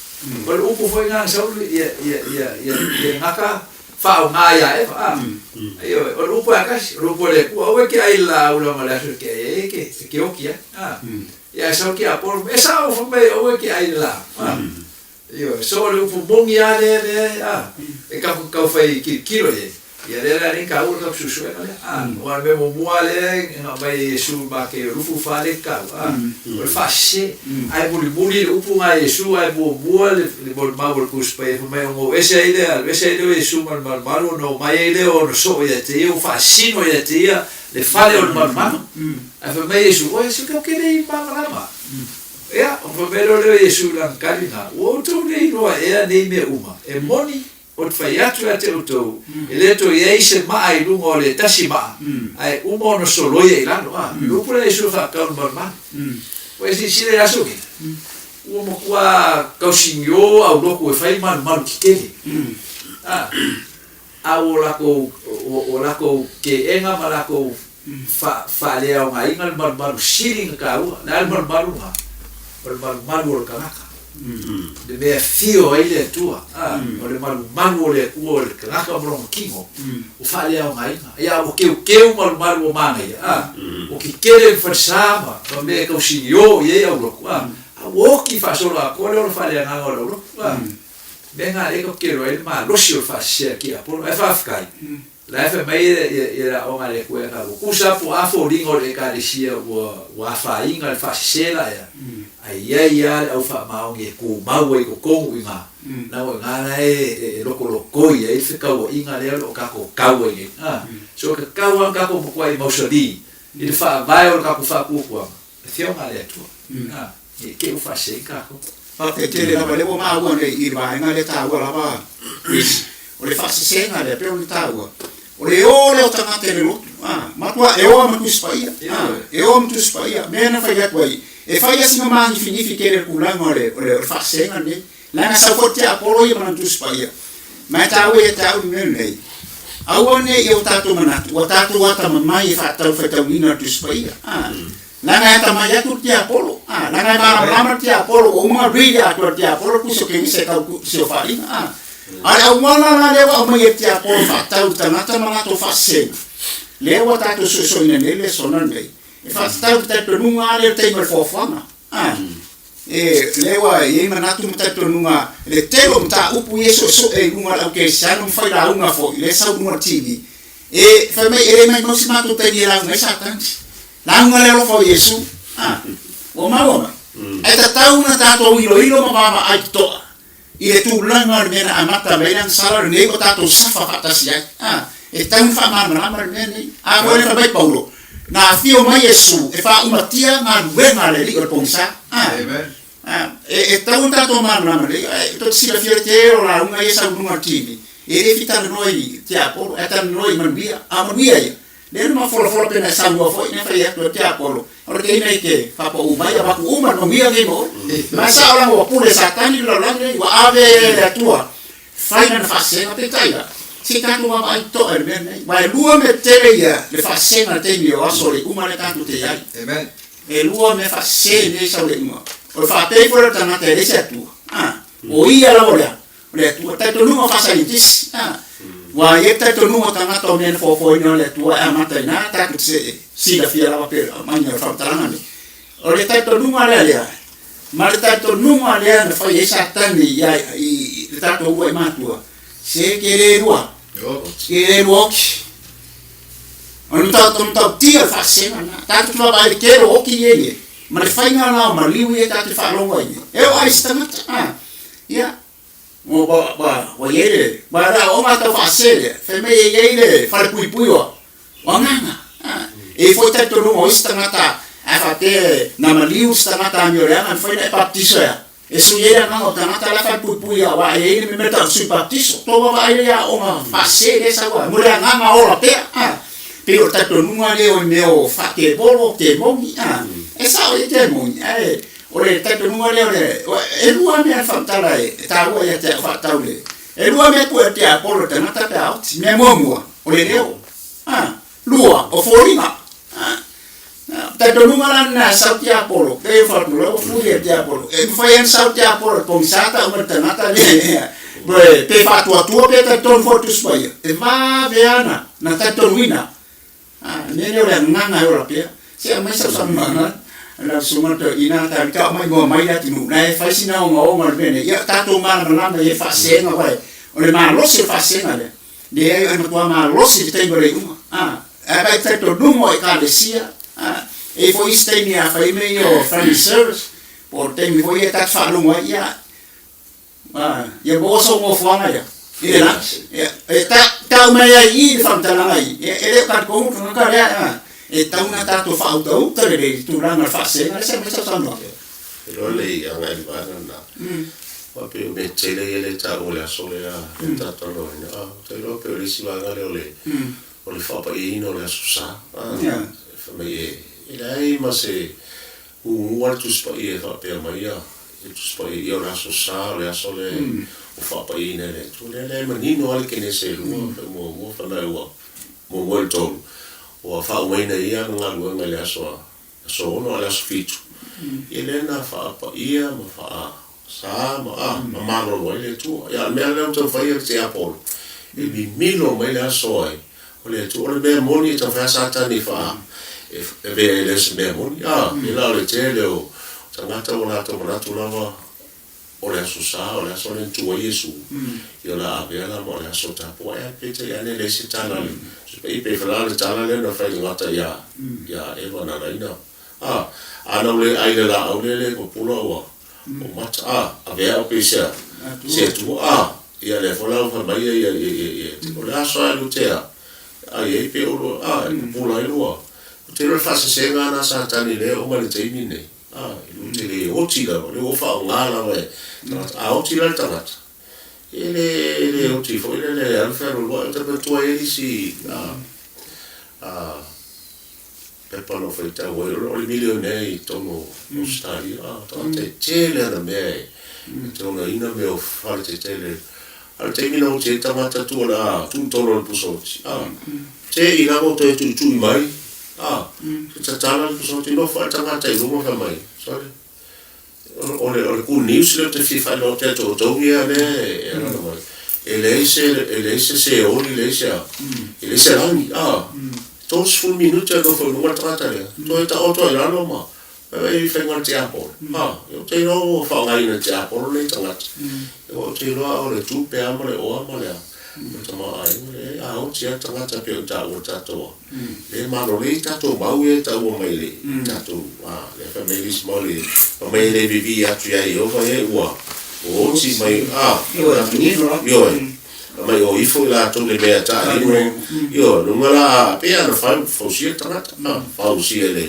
O le upu foi lena na sau ia, ia, ia, ia, ia le gata faaaoga ia Eva, a. Ioe, o le upu lava e tasi, o le upu a le Atua, aua e te ai i le laau leaga o le aso e te ai ai e te, e te oti ai, a. Ia ae sau le tiapolo, e sao fai mai aua e te ai i le laau, a. Ioe, so o le upu moni lava lea, lea, a, e tatou te taufai tilotilo i ai, ia lea la lea taua le tatou suesuega lea, a, aua o le mea muamua lava lea na aumai e Iesu i Mateo 24 lea e taua, a, o le faasese. Ae mulimuli le upu lena a Iesu, ae muamua le molimau a le Tusi Paia fai mai ona o ese ai lea, alu ese ai lea o Iesu ma le malumalu ona omai ai lea o ona soo ia te ia, ua faasino ia te ia le fale o le malumalu. Ae fai mai Iesu, Oe, se tou te le i malamalama. Ia, ona fai mai loa lea o Iesu i lana tali lena, Ua outou le iloa ea nei mea uma? E moni, ou te fai atu ia te outou, e le toe i ai se maa i luga o le tasi maa, ae uma ona soloia i lalo. A, le upu lea a Iesu e faatatau i le malumalu. Ua e silasila i aso nei, ua matua tausinio aulotu e fai malumalu tetele. A, a ua latou, ua latou keega ma latou faaleaogaina le malumalu sili ona taua. O le a le malumalu lena? O le malumalu o le tagata, le mea e afio ai le Atua. O le malumalu o le Atua o le tagata ma lona tino, ua faaleaogaina. Ia, ua keukeu malumalu ua manaia, ua tetele le falesa ma mea e tausinio i ai aulotu, a ua oti faasoloatoa le ola faaleagaga o le aulotu. Mea na lea tatou te iloa ai le malosi o le faasese a le tiapolo. Ae faafetai, o la e fai mai le aoga a le Atua ia tatou, tusa po o a foliga o le Ekalesia ua afaina i le faasese la ea, ae i ai lava le au faamaoni e tumau ai i totonu i ina, leaga o i ina la e lokolokoi ai le fetauaiga lea o lo o tatou tau ai nei. So e tatau lava ona tatou matuai mausali i le faavae o le tatou faatuatuaga, Afioga a le Atua. Ne i te i ua faasese tatou. Faafetai tele lava, lea ua maua nei i le vaega lea taua lava Chris, o le faasesega lea pei ona taua, o le o lea o tagata i le lotu, a, matua e o ma Tusi Paia, a, e o ma Tusi Paia, mea na fai atu ai, e fai lava sina māgifinifi tele le tulaga o le, o le, o le faasesega lenei, leaga sau foi le tiapolo ia ma lana Tusi Paia, ma e taua ia te au le mea lenei, aua ne i o tatou manatu ua tatou atamamai e faatatau le faitauina o le Tusi Paia, a, Leaga e atamai atu le tiapolo, a, leaga e malamalama le tiapolo, ua uma ona read atoa e le tiapolo le tusi o Kenise e tau siofaiga, a. A o le auala la lea ua aumai e le tiapolo e faatatau i tagata ma latou faasesega, lea ua tatou suesueina nei le lesona lenei, e faatatau i le talitonuga lava lea o le taimi o le foafoaga, a. E, lea ua i ai manatu ma talitonuga le tele o mataupu ia e suesue i luga o le au kerisiano ma fai lauga foi, lea e sau i luga o le TV. E, fai mai, e le maimau se matou taimi e lauga ai Satani. Lauga le alofa o Iesu. A, ua maua mai. Ae tatau ona tatou iloilo ma vaavaai totoa i le tulaga o le mea na amata mai ai le agasala lenei ua tatou safa faatasi ai. A, e tatau ona faamalamalama le mea lenei. A foi lea fai mai Paulo, na afio mai Iesu e faaumatia galuega a le Alii o le pogisa. A, a, e tatau ona tatou malamalama lelei. Ae tou te silafia le tele o lauga ia e sau i luga o le TV, e le fia talanoa i tiapolo, ae talanoa i manuia. A o manuia ia, Lea na mafolafola pe na e saunoa foi na fai atu e tiapolo, o le teina i te faapau mai avatu uma le manuia nei ma oe. Ma e sao langa ua pule e Satani le lalolagi nei, ua ave e le Atua fai lana faasesega, peitai la, se i tatou vaavaai totoa i le mea lenei. Aua e lua mea tetele ia le faasesega i le taimi o aso o le iuga lea tatou te i ai. Amen. E lua mea faasese nei sau le iuga. O le faapei foi lea o le tagata e leai se Atua. A, o ia lava o le a? O le Atua. Talitonuga faa-saienitisi, a. Ua i ai le talitonuga o tagata o mea na foafoaina o le Atua e amata i ina tatou te silafia lava pe aumaiga o le faamatalaga nei. O le talitonuga lea lea, ma le talitonuga lea na fai ai Satani ia i le tatou uluai matua, se ke le lua, ke le lua oki. O le matautia o le faasesega lena. Tatou te vaavaai i le tele o oki ia e i ai, ma le faiga la o maliu ia tatou te faalogo ai nei. E oo lava i se tagata, a. Ia, ua, ua, ua i ai le, ua le aoaoga tau faasese lea, fai mai e i ai le falepuipui o, o agaga. E i ai foi talitonuga o isi tagata a faapea na maliu se tagata amioleaga e mafai ona e baptiso e a? E sui ai le agaga o tagata la e falepuipui aua e i ai le mea tau o le sui baptiso. Tou vaavaai lea i aoga faasese lea e sau ai mo le agaga ola pea a. Pei o le talitonuga lea o mea o faatevolo, temoni a. E sao i ai temoni ae o le talitonuga lea o le e lua mea na faamatala e taua ia te au faatatau i le e lua mea e pue e le tiapolo i le tagata pe a oti. Mea muamua o le leo a. Lua, o foliga. A. Talitonuga la lena e sau tiapolo, pei o fatu la ua fuli e tiapolo. E mafai lava ona sau tiapolo i le pogisa tau mai le tagata lea pe faatuatua pe talitonu foi le Tusi Paia. E vave lava ona na talitonuina. A, le mea lea o le agaga e ola pea. Se aumai sau saunoaga lau susuga le toeaina tau mai moa mai le atunuu la e fai sina ogaoga o le mea nei. Ia tatou malamalama i le faasega aua o le malosi o le faasega lea. Leai, e matua malosi le taimi o le iuga. A, ae pai talitonuga o Ekalesia, a, e i ai foi isi taimi a fai mea ia o family service, po o le taimi foi ia ta te faalogo ai, ia, a, ia maua sou nofoaga ia i le lagi. Ia, e ta, tau mai ai i i le faamatalaga i, ia, e le o talitonu le tagata lea, a, e tatau ona tatou faautauta lelei i le tulaga o le faasega lea se aumai sau saunoaga. E iloa lelei agai i le vaega lena. Aua pei o mea tele ia lea e taua i le aso lea lea tatou talanoaina. A, ou te iloa pei o le isi vaega lea o le o le faapaiaina o le Aso Sa. A, fai mai e e leai ma se gugua le Tusi Paia e faapea mai ia le Tusi Paia ia o le Aso Sa o le aso lea ua faapaiaina e le Atua. Lea lea e manino lava le Kenese e lua, fai muamua fai mai ua muamua i le tolu ua faaumaina e ia ana galuega i le aso a aso 6 a o le aso 7, ia lea na faapaia ma faasa ma, a, ma malolo ai le Atua. Ia, a o le mea lea ua taumafai ia le tiapolo, e mimilo mai le aso ai o le Atua. O le mea moni e taumafai lava Satani e faa, e avea e le o se mea moni. A, pēlā o le tele o tagata ua latou manatu lava O le Aso Sa, o le aso lea na tu ai Iesu, ia o le a avea la ma o le aso tapuai. Ae peitai ane e leai se tala a le Tusi Paia, pei foi la o le tala lea na fai i le gata ia, ia Eva na ala ai na, a, a na ua le ai i le laau lea le pupula ua, ua mata, a, avea au pei se, se Atua, a, ia lea foi la ua fai mai ia, ia, ia, ia, ia, o le aso lava e lutea ai ai pe olo, a, e pupula ai lua. Ou te iloa o le faasesega lena a Satani lea e oo mai i le taimi lenei. A, e lua te le oti lava, lea ua faaaoga lava e tagata. A oti la le tagata, e le, e le oti foi lele e alu fealualuai. Ou te manatua ai le isi a, a, pepa na ou faitau ai, o le milionea i totonu o Ausetalia, a, tagata e tele ana mea e, e te ogaina mea o fale tetele. A o le taimi na oti ai le tagata tuu o le a tuu i totonu o le pusa oti, a, te i lava o toe tuitui mai, a, se tatala le pusa oti, nofo ae le tagata i luga fai mai, sorry, o le, o le good news lea ou te fia faailoa atu ia te outou ia lea e alaala mai, e leai se, e leai se seoli, e leai se a, e leai se lagi, a, 30 minute a nofo i luga le tagata lea, toe taoto ai i lalo ma, E fai ma le tiapolo. Ha, ou te iloa ua faaaogaina e tiapolo nei tagata. Ou te iloa o le tupe lava ma le oa ma le tamaoaiga le a oti lava le tagata pei ona taua e tatou a. Le malolei tatou mau ia e taua mai le tatou a lea fai mai le isi mau le fai mai e le vivii atu ia Ieova e ua oti mai a ioe fai mai o ifo i latou le mea e taarino ioe luga la pei lava ona fausia le tagata fausia le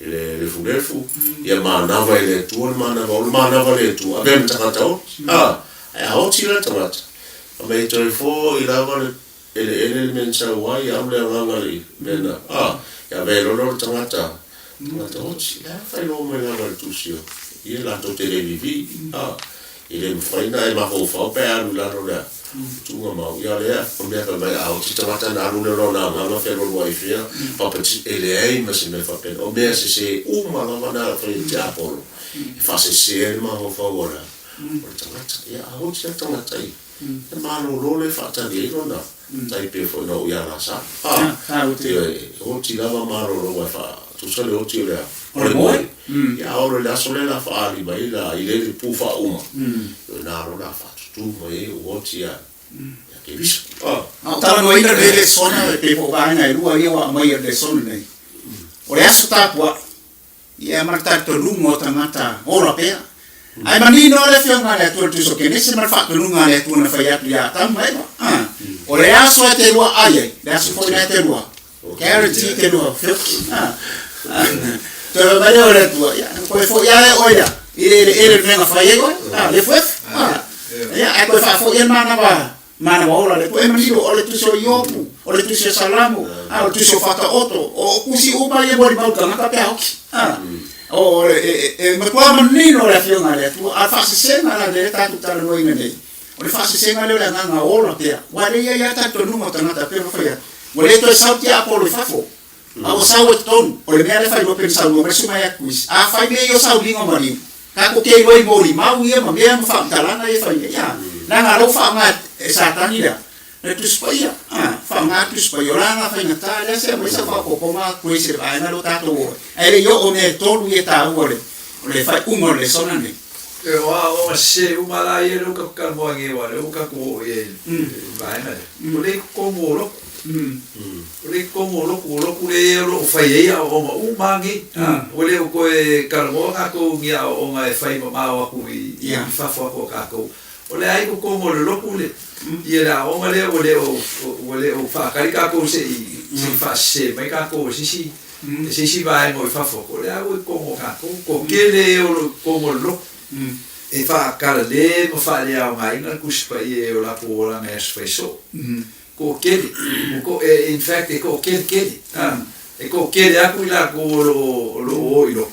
i le lefulefu, ia manava i le Atua le manava, o le manava le Atua, avea ma tagata oti, a, ae a oti la le tagata, a mea e toe foi lava le eleele le mea na sau ai, alu le agaga i le mea na, a, ia avea loa lea o le tagata, tagata oti, la e faailoa mai lava e le Tusi o ia latou te le vivi, a, E le mafai ona e mafaufau pe a alu i lalo lea tuuga mau. Ia lea, o mea fai mai, a oti tagata ona alu lea o lona agaga fealualuai i fea, papati, e leai ma se mea faapena. O mea sese uma lava na fai e le tiapolo, e faasese ai le mafaufau o le tagata. Ia, a oti lava le tagata i e malolo le faatali ai lona tai pei foi na oo ia Lasalo. A, e oti lava malolo aua e faatusa le oti o le o le moe. Ia a oo loa i le aso lea la faaali mai la i le pu faauma, ia na loa la faatutu mai ai ua oti ia ia Keriso. A. A o talanoaina lenei lesona e pei foi o vaega e lua ia ua aumaia i le lesona lenei. O le aso tapuai, Ia ma le talitonuga o tagata ola pea. Ae manino lava le Afioga a le Atua i le Tusi o Kenese ma le faatonuga a le Atua na fai atu ia Atamu ma Eva. A, o le aso e te lua ai ai, le aso foi lena e te lua Guarantee ke lua feoki. Toe fai mai lea o le Atua, ia, na toe foi lava oe ia, i le eleele le mea na fai ai oe, le efuefu. Ia, ae toe faafoi ai le manava, manava ola a le Atua. E manino, o le tusi o Iopu, o le tusi o Salamo, o le tusi o Faataoto, o tusi uma ia e molimau i le tagata pe a oti. O, e, e matua manino le Afioga a le Atua, a o le faasesega la lea tatou talanoaina nei, O le faasesega lea o le agaga ola pea, aua e le i ai lava talitonuga o tagata pei ona fai atu, ua le toe sau tiapolo i fafo, a ua sau ai totonu. O le mea lea e fai loa pei ona saunoa mai le susuga ia Chris, afai mea ia o sauliga o maliu, tatou te iloa i molimau ia ma mea ma faamatalaga ia e fai nei, a, leaga o la ua faaaoga e Satani le a? Le Tusi Paia, a, faaaoga le Tusi Paia, o la na faigata lea se aumai sau faaopoopoga Chris i le vaega lea ua tatou oo ai. Ae le i oo mea e tolu ia e taua o le, o le faaiuga o le lesona lenei. E o aoaoga sese uma la ia lea ua tatou talanoa nei aua o lea ua tatou oo i ai i le vaega lea. O lea i totonu o lotu. O lea i totonu o lotu, o lotu lea o lo o fai ai aoaoga uma lava nei. Ua le o toe talanoa tatou i ni aoaoga e fai mamao atu i fafo atu o tatou. O lea lava i totonu o le lotu le ia le aoaoga lea ua le o ua le o faatali tatou se i se i faasese mai tatou e se isi e se isi vaega o i fafo atu, o lea ua i totonu o tatou. Toatele e o lo o i totonu o le lotu e faakalale ma faaleaogaina le Tusi Paia i o latou olaga i aso faisoo. Toatele, in fact e toatele tele, e toatele atu i latou o lo o o i lotu,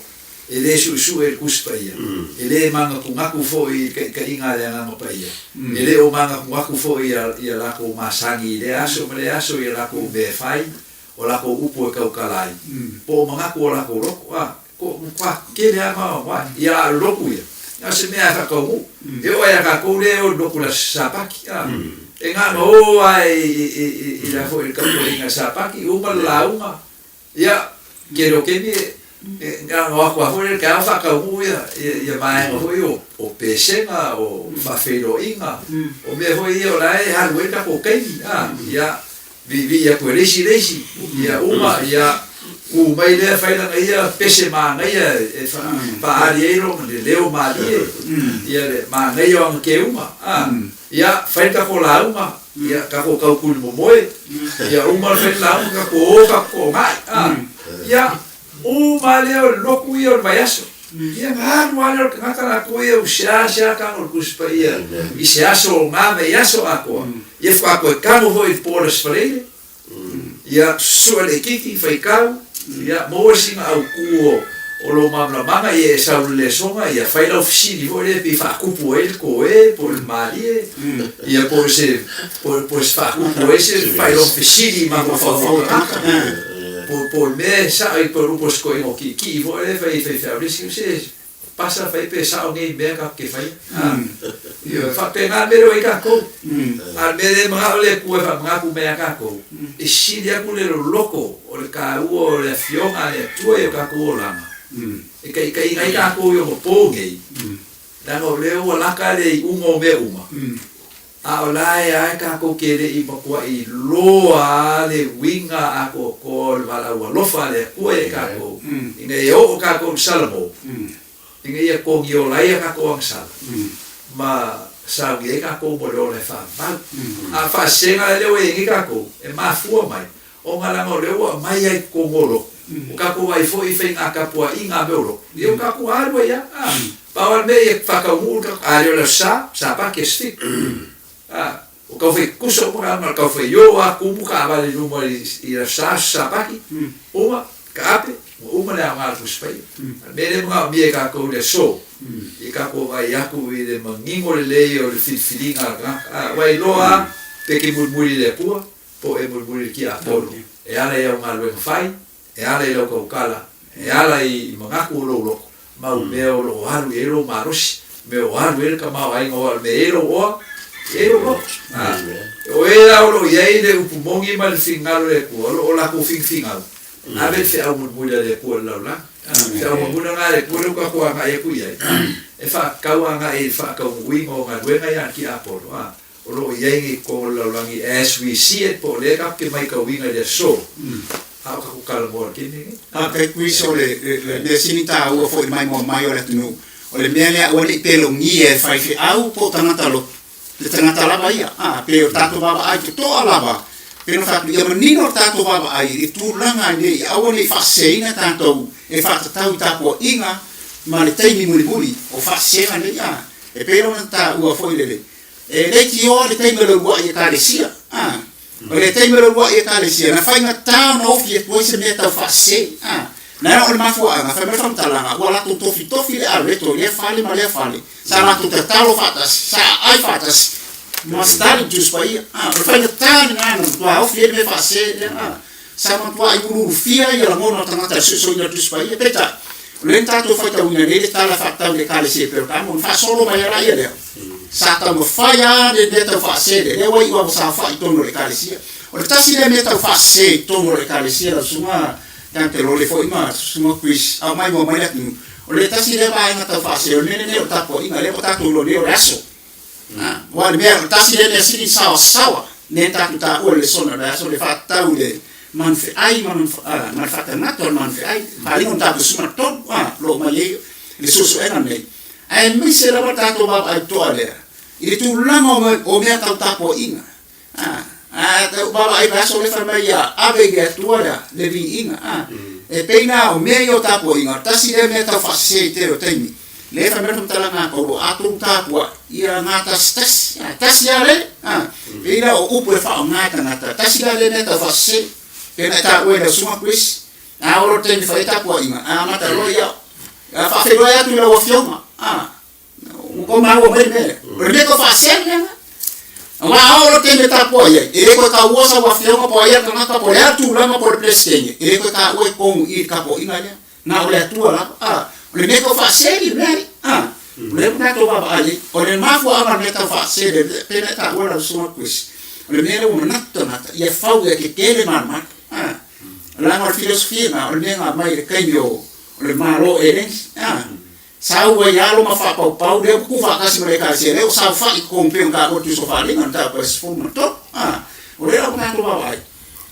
e le suesue i le Tusi Paia, e le manatunatu foi i le taitaiga a le Agaga Paia, e le o manatunatu foi i a latou masani i lea aso ma lea aso i a latou mea e fai, o latou upu e tautala ai, po o manatu o latou loto, a, ko, matua tele lava ma ma, ia a o le lotu ia, na o se mea e faataunuu. E oo lava ia tatou lea e o i le lotu i le Aso Sapati, a, e na ona o lava i, i, i, i, i le a foi i le tapuaiga i le Sapati, uma le lauga, ia, tele o taimi e, e, na ona o atu lava foi lea i le taeao faataunuu ia, ia, ia vaega foi ia o, o pesega, o faafeiloaiga, o mea foi ia o la e alu ai le tatou taimi, a, ia, Viivii atu e le isi i le isi, ia uma, ia ku mai lea fai lana ia pese manaia e faaali ai lona le leo malie, ia le manaia o ana keuga, a, ia fai le tatou lauga, ia tatou tau tuli momoe, ia uma le fai le lauga tatou o tatou toonai, a, ia uma lea o le lotu ia o le vaiaso. Ia na alu lava lea o le tagata latou ia ua seasea tago i le Tusi Paia i se aso o na vaiaso atoa. Ia faatoa toe tago foi i le po o le Aso Faraile, ia sue le ikiki, faitau, ia maua sina autu o o lou malamalamaga, ia e sau i le lesona, ia fai lau fesili foi lea pei faatupu ai le toe po o le malie, ia po o se po o se faatupu ai se faailoga fesili i mafaufau o tagata. Po po o le mea e sao i po o se toeaina o kiikii foi lea e fai i faifeau le isi, se pasa fai pe sao nei mea tatou te faia. Ioe, faapena le mea lea ua i ai tatou. A o le mea lea e manao le Atua e faamanatu mai ia tatou, e sili atu le loloto o le taua o le Afioga a le Atua i o tatou olaga, e taitaiina ai tatou i ona po nei, leaga o lea ua lata le iuga o mea uma, A o la e ae tatou te le i matuai loa a le uiga atoatoa o le valaau alofa a le Atua ia i tatou, ina ia oo tatou i le Salamo, ina ia togiola ai a tatou agasala, ma saunia ai tatou mo le ola e faavavau. A o faasesega lea ua i ai nei tatou, e mafua mai, ona leaga o lea ua aumai lava i totonu o lotu, ua tatou vaai foi i faiga tapuaiga a mea o lotu, ia ua tatou alu ai lava, a. Pau lava le mea ia faataunuu le tatou, a le o le Aso Sa, Sapati, Aso Fitu. A, ua tau fai tutusa uma ka uma, tau fai io lava tumu taavale i luma i le Aso Sa, Aso Sapati, uma, taape, ua uma le aoga o le Tusi Paia. A o le mea lea e manaomia e tatou i le aso, ia tatou vaai atu i le manino lelei o le filifiliga a le tagata. A, ua iloa lava pe te mulimuli i le Atua, po o e mulimuli i le tiapolo, e ala i au galuega fai, e ala i lau tautala, e ala i manatu o lou loto, mau mea o lo o alu i ai lou malosi, mea o alu i ai le tamaoaiga o le mea e i ai lou oa, e i ai lou loto. O e la o lo o i ai le upu moni ma le finagalo o le Atua, o lo o latou finafingau, ave le feau mulimuli a le Atua i le lalolagi. Feau mulimuli lena a le Atua lea ua tatou agai atu i ai, e faatatau agai i le faataunuuina o galuega ia a le tiapolo. O lo o i ai nei i totonu o le lalolagi as we see it, po o lea tatou te maitauina i le aso, a o tatou talanoa i le taimi lenei. Faafetai Chris, o le mea sili taua foi i le maimoa mai o le atunuu, o le mea lea aua ne i pelogia e faifeau po o tagata lotu, le tagata lava ia, a, pei o le tatou vaavaai totoa lava. Pei ona fai atu, ia manino le tatou vaavaai i le tulaga ina ia aua ne i faaseseina tatou e faatatau i tapuaiga ma le taimi mulimuli o faasesega nei a. E pei la ona taua foi lele, e leitioa le taimi o le uluai Ekalesia a. O le taimi o le uluai Ekalesia, na faigata ona ofi atu ai se mea tau faasese a. Na o le mafuaaga, fai mai le faamatalaga, ua latou tofitofi le areto i lea fale ma lea fale, sa latou tatalo faatasi, sa aai faatasi, ma study le Tusi Paia. A, o le faigata lena na matua ofi ai le mea faasese lea. A, sa matuai ululufia ia lagona o tagata i le suesueina o le Tusi Paia. Peitai, o lea na tatou faitauina nei le tala faatatau i le Ekalesia i Pergamo, ona faasolo mai ai laia lea, sa taumafai lava le mea tau faasese lea, lea ua iu lava ua saofai i totonu o le Ekalesia. O le tasi lea mea tau faasese i totonu o le Ekalesia lau Susuga Dante Lole foi ma Susuga Chris, aumai mua mai le atunuu, o le tasi lea vaega tau faasese, o le mea lenei o le tapuaiga, lea ua tatou iloa nei o le aso. Aua o le mea, o le tasi lea mea sili ona saoasaoa lea na tatou taua i le lesona o le aso, le faatatau i le manufeai ma le faatagata o le manufeai, faaaliga o le tatou 13, o lo o aumai ai le suesuega lenei. Aemaise lava le tatou vaavaai totoa lea i le tulaga o mea tau tapuaiga. A tau vaavaai i le aso lea fai mai ia ave i le Atua le viiga. E pei la o mea ia o tapuaiga, tasi lea mea tau faasese i tele o taimi. Lea fai mai le faamatalaga a Paulo, a outou tapuai, ia gatasitasi, tasi lava le, pei la o upu e faaaoga e tagata, tasi la lea mea tau faasese. Pei ona e taua i lau susuga Chris, a oo loa i le taimi e fai ai tapuaiga, a amata loa ia faafeiloai atu i lau afioga, Ua tou maua mai le mea lea. O le mea tau faasea le mea lena. Aua a oo loa le taimi e tapuai ai, e le toe taua sau afioga po o ai a le tagata po o le a le tulaga po o le Peresetene, e le toe taua i totonu i i le tapuaiga lea. Na o le Atua lava. A, o le mea tau faasea le mea lea. A, o lea ua tatou vaavaai ai. O le mafuaaga o le mea tau faasea le mea, pei ona e taua lau Susuga Chris, o le mea lea ua manatu tagata, ia fau ia tetele malumalu. A, leaga o le filosofia lena, o le mea na aumai i le taimi o le Malo o Eleni. A, Sau ai alo ma faapaupau lea ua tuufaatasi ma le Ekalesia lea ua saofai i totonu pei ona taua i le Tusi o Faaaliga na taua i 13. A, o lea la ua tatou vaavaai,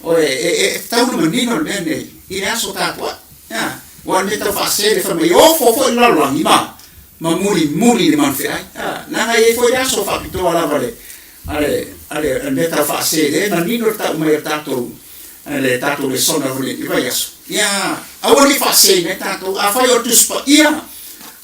o e, e, e tatau ona manino le mea nei i le aso tapuai. A, aua o le mea tau faasese le fai mai e ofo foi le lalolagi ma, ma mulimuli i le manufeai. A, leaga e i ai foi le aso faapitoa lava le, a le, a le, a le mea tau faasese lea e manino le tau mai o le tatou le tatou lesona o lenei vaiaso, ia aua ne i faaseseina ai tatou. Afai o le Tusi Paia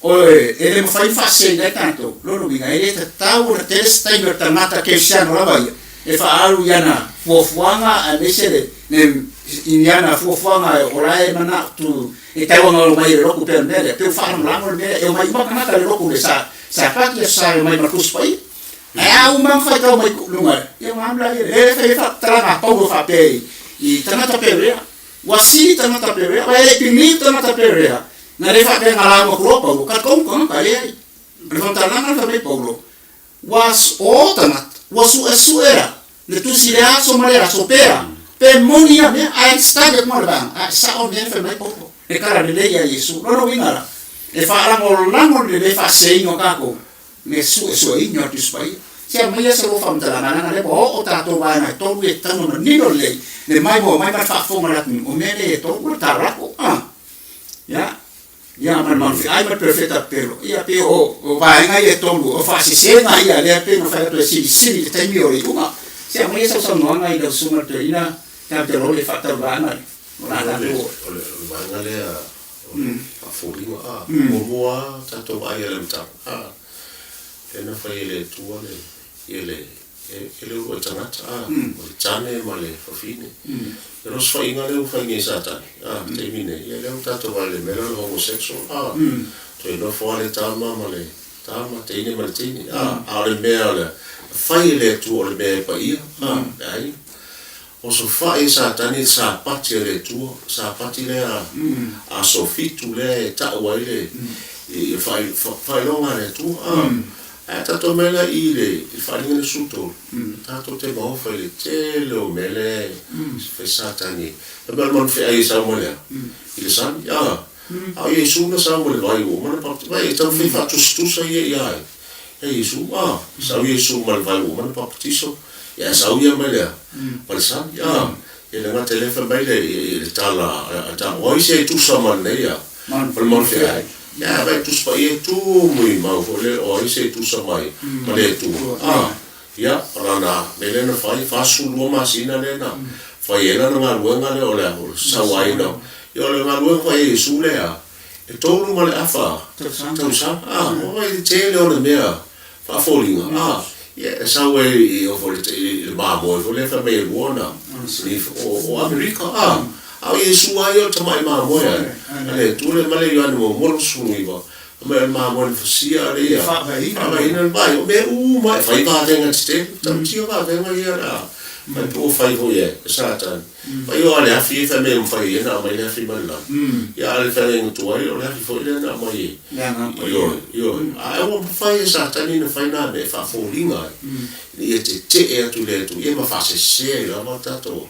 o e le mafai ona faaseseina ai tatou, lona uiga e le tatau ona tele se taimi o le tagata kerisiano lava ia e faaalu i ana fuafuaga aemaise le i ana fuafuaga o la e manao tu e tauagalo mai e le lotu pea o le mea lea, pei ua faalagolago le mea lea, e omai uma tagata i le lotu i le Sapati, Aso Sa e omai ma le Tusi Paia. Ae a uma ona faitau mai luga, ia ua alu la ia. Lea fai ai faamatalaga a Paulo faapea i tagata Perea, ua sili tagata Perea, aua e le i piliu tagata Perea, na le faapea na lauga atu loa Paulo, talitonu tagata, leai. O le faamatalaga na fai mai Paulo, ua o tagata, ua suesue la le tusi i le aso ma le aso, pea, pe moni ia mea, ae study atu ma le vaega, ae sao le mea na fai mai Paulo, le tala lelei ia Iesu. Lona uiga la, e faalagolago le le faaseseina o tatou, le suesueina o le Tusi Paia. Se aumaia se lua faamatalaga, leaga lea ua oo tatou vaega e tolu e tatau ona manino lelei le maimoa mai ma le faafofoga a le atunuu, o mea nei e tolu, o le talolako, a, ia, ia ma le malofeai ma le perofeta pepelo. Ia pei o, o vaega ia e tolu, o faasesega ia lea pei ona fai atu e silisili i le taimi o le iuga. Se aumaia sau saunoaga i lau susuga i le toeaina Tautaloa le faatauvaaga o la tatou. O le vaega lea o le faafoliga, a, muamua lava tatou vaai i le amataga, a, lea na fai e le Atua le, ia le, e le uluai tagata, a, o le tane ma le fafine. E le o se faiga lea ua fai nei e Satani, a, le taimi nei, ia lea ua tatou vaai i le mea lea o le homosexual, a, toe nofo lava le tama ma le tama, teine ma le teine, a, a o le mea o le fai e le Atua o le mea e paia, a, leai. Osofai e Satani le Sapati a le Atua, Sapati lea, aso fitu lea e tau ai le faailoga a le Atua. Ae tatou omai la i le Faaaliga le 13, tatou te maofa i le tele o mea lea e fai Satani. Fai mai o le manufeai e sau mai le a? I le sami. A o Iesu na sau ma le vai ua uma ona baptizo. Vai e taumafai e faatusatusa ia ia ai. Ia Iesu, a, sau Iesu ma le vai ua uma ona baptizo. Ia ae sau ia mai le a? Ma le sami. A, ia le gata lea fai mai le, le tala a ta, o ai se e tusa ma lenei a? Ma le manufeai. Ia ae vai Tusi Paia e tu mui mau foi lea, o ai se e tusa mai ma le Atua. A. Ia, o lana mea lea na fai, 42 masina lea na fai ai lana galuega lea o le sauaina. Ia, o le galuega foi a Iesu lea, e tolu ma le afa tausaga. A, ua i le tele o le mea faafoliga, a, ia, e sau ai i o foi i le mamoe foi lea fai mai e lua ona o Amerika, a, a o Iesu lava ia o le tamai mamoe a le Atua lea ma le Ioane Muamua 29, Mai o le mamoe na fasia le ia faavaeina le vai. O mea uma e fai vavega tetele. Tautia vavega ia le a fai po o fai foi e Satani. Fai o a le afi e fai mai e mafai e na aumai le afi mai le lagi. Ia a le feagaiga tuai o le afi foi lea na aumai e. Ioe, ioe. Ae ua mafai e Satani na fai na mea e faafoliga ai. Ina ia tetee atu i le Atua ia ma faasese ai lava tatou.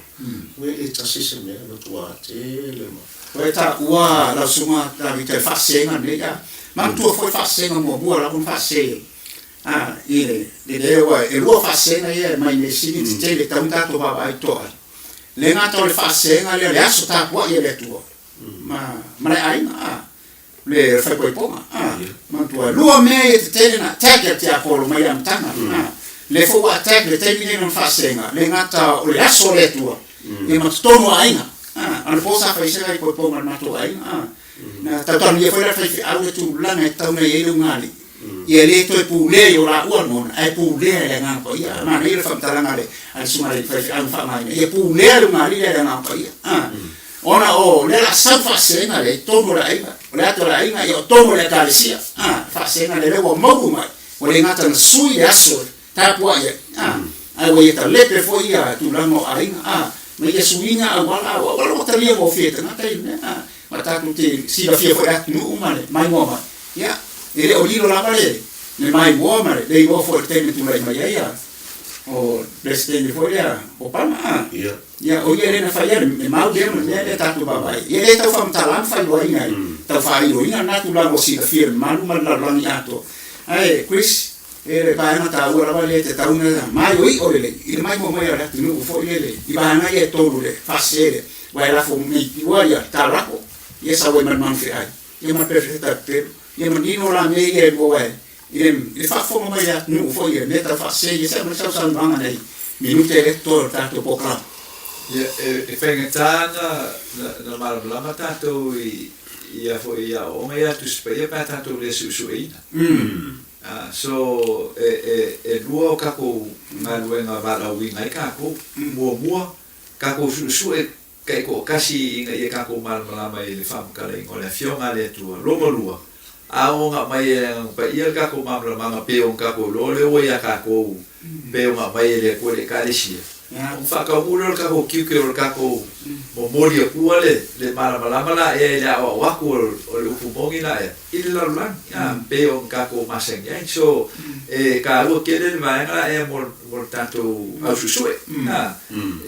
Ua le tasi se mea matua tele ma. Ua e taua lau susuga Tavita i le faasesega lenei a. Manatua foi le faasesega muamua lava na faasese a i le le ua e lua faasesega ia e mai measili tetele e tatau ona tatou vaavaai totoa ai. Le gata o le faasesega lea le aso tapuai a le Atua ma ma le aiga a le faaipoipoga a. Manatua e lua mea ia tetele na attack e le tiapolo mai le amataga a. Le foi ua attack le taimi lenei lona faasesega le gata o le aso o le Atua Ia ma totonu o aiga. A o le po sa fai se faaipoipoga a le matou aiga. Na tautalagia foi la le faifeau le tulaga e tatau ona i ai le ugaalii. Ia le toe pulea i o laua lagona, ae pulea e le Agaga Paia. Manaia le faamatalaga a le susuga i le faifeau na faaaogaina, ia pulea le ugaalii lea e le Agaga Paia. Ona o lea o le a sau faasega lea i totonu o le aiga, o le ata o le aiga, ia o totonu o le Ekalesia. Faasega lea, lea ua maua mai, ua le gata na sui le aso Tapuai ai, a, ae ua ia talepe foi ia tulaga o aiga, a, ma ia suiga auala, a, o auala ua talia gofie e tagata ia mea, a, ma tatou te silafia foi le atunuu ma le maimoa mai, ia, e le o lilo lava le, le maimoa ma le, le iloa foi i le taimi e tulai mai ai a, o le Peresetene foi lea Obama, a, ia, o ia lea na faia le mau lea ma le mea lea tatou vaavaai, ia le tau faamatala ma faailoaina i tau faailoina lena tulaga ua silafia e le mamalu ma le lalolagi atoa. Ae, Chris, E le vaega taua lava lea e tatau ona maioio lelei i le maimoa mai o le atunuu foi lele i vaega ia e tolu le faasese lea, aua e lafo nei i tua ia Tarako, ia sau ai ma le manufeai, ia ma le perofeta pepelo, ia manino la mea ia e lua aua i le i le faafofoga mai le atunuu foi ia mea tau faasese ia se aumai sau saunoaga nei minute lea totoe o le tatou polokalame. Ia, e faigata na malamalama tatou i ia foi i aoaoga ia a Tusi Paia pe a tatou le suesueina. So, e lua o kakou galuega valaauina ai kakou. Muamua, kakou suesue kaitoatasi ina ia kakou malamalama i le faamatalaina o le Afioga a le Atua. Lona lua, a oo ona aumai e le Agaga Paia le kakou malamalamaga pei ona kakou iloa lea ua ia kakou pei ona aumai e le Atua i le Ekalesia, Ona faataunuu lea o le tatou tiute o le tatou momoli atua le le malamalama la ea i le aoao atu o le upu moni la ea i le lalolagi a pei ona tatou masani ai. So e taua tele le vaega la ea mo mo le tatou au suesue a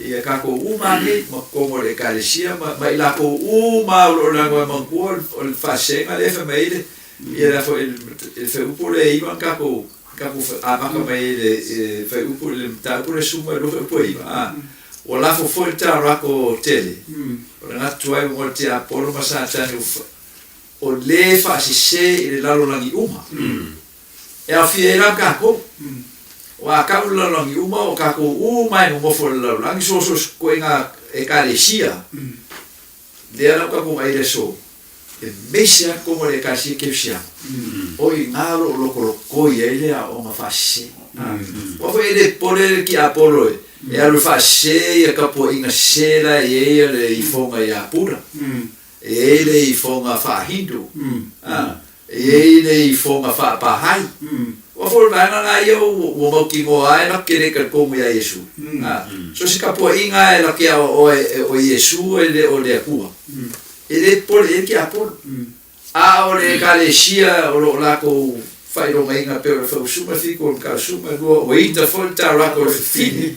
ia tatou uma lava nei ma totonu o le Ekalesia ma ma i latou uma o lo o lago e manatua o le faasega lea e fai mai ai le ia le foi le fuaiupu lea e 9 na tatou Tatou amata mai ai le fuaiupu i le mataupu lea 12 fuaiupu e 9, a, ua lafo foi le taurako tele, o le gata tuai ua le tiapolo ma Satani ua o le faasese i le lalolagi uma. E aofia ai la ma tatou. Ua a kau le lalolagi uma, o tatou uma e nonofo i le lalolagi, so so se koiga Ekalesia, lea la ua tatou vaai i le aso, E meise atu komo le Ekalesia Kerisiano, o i ina o lo o lokolokoi ai le aoaoga faasese. Aua foi e le popole le tiapolo e alu e faasese ia tapuaiga sese la e i ai le ifoga ia Buddha, e i ai le ifoga faa-Hindu, e i ai le ifoga faa-Bahai. Aua foi o le vaega lena ia ua mautinoa lava e latou te le talitonu ia Iesu. So se tapuaiga e latou te aoaoa o Iesu e le o le Atua. E le popole i ai le tiapolo. A o le Ekalesia o lo o latou faailogaina pei o le Fausuma Fiku o le Makausuma 2, ua ita foi le taurako o le fafine.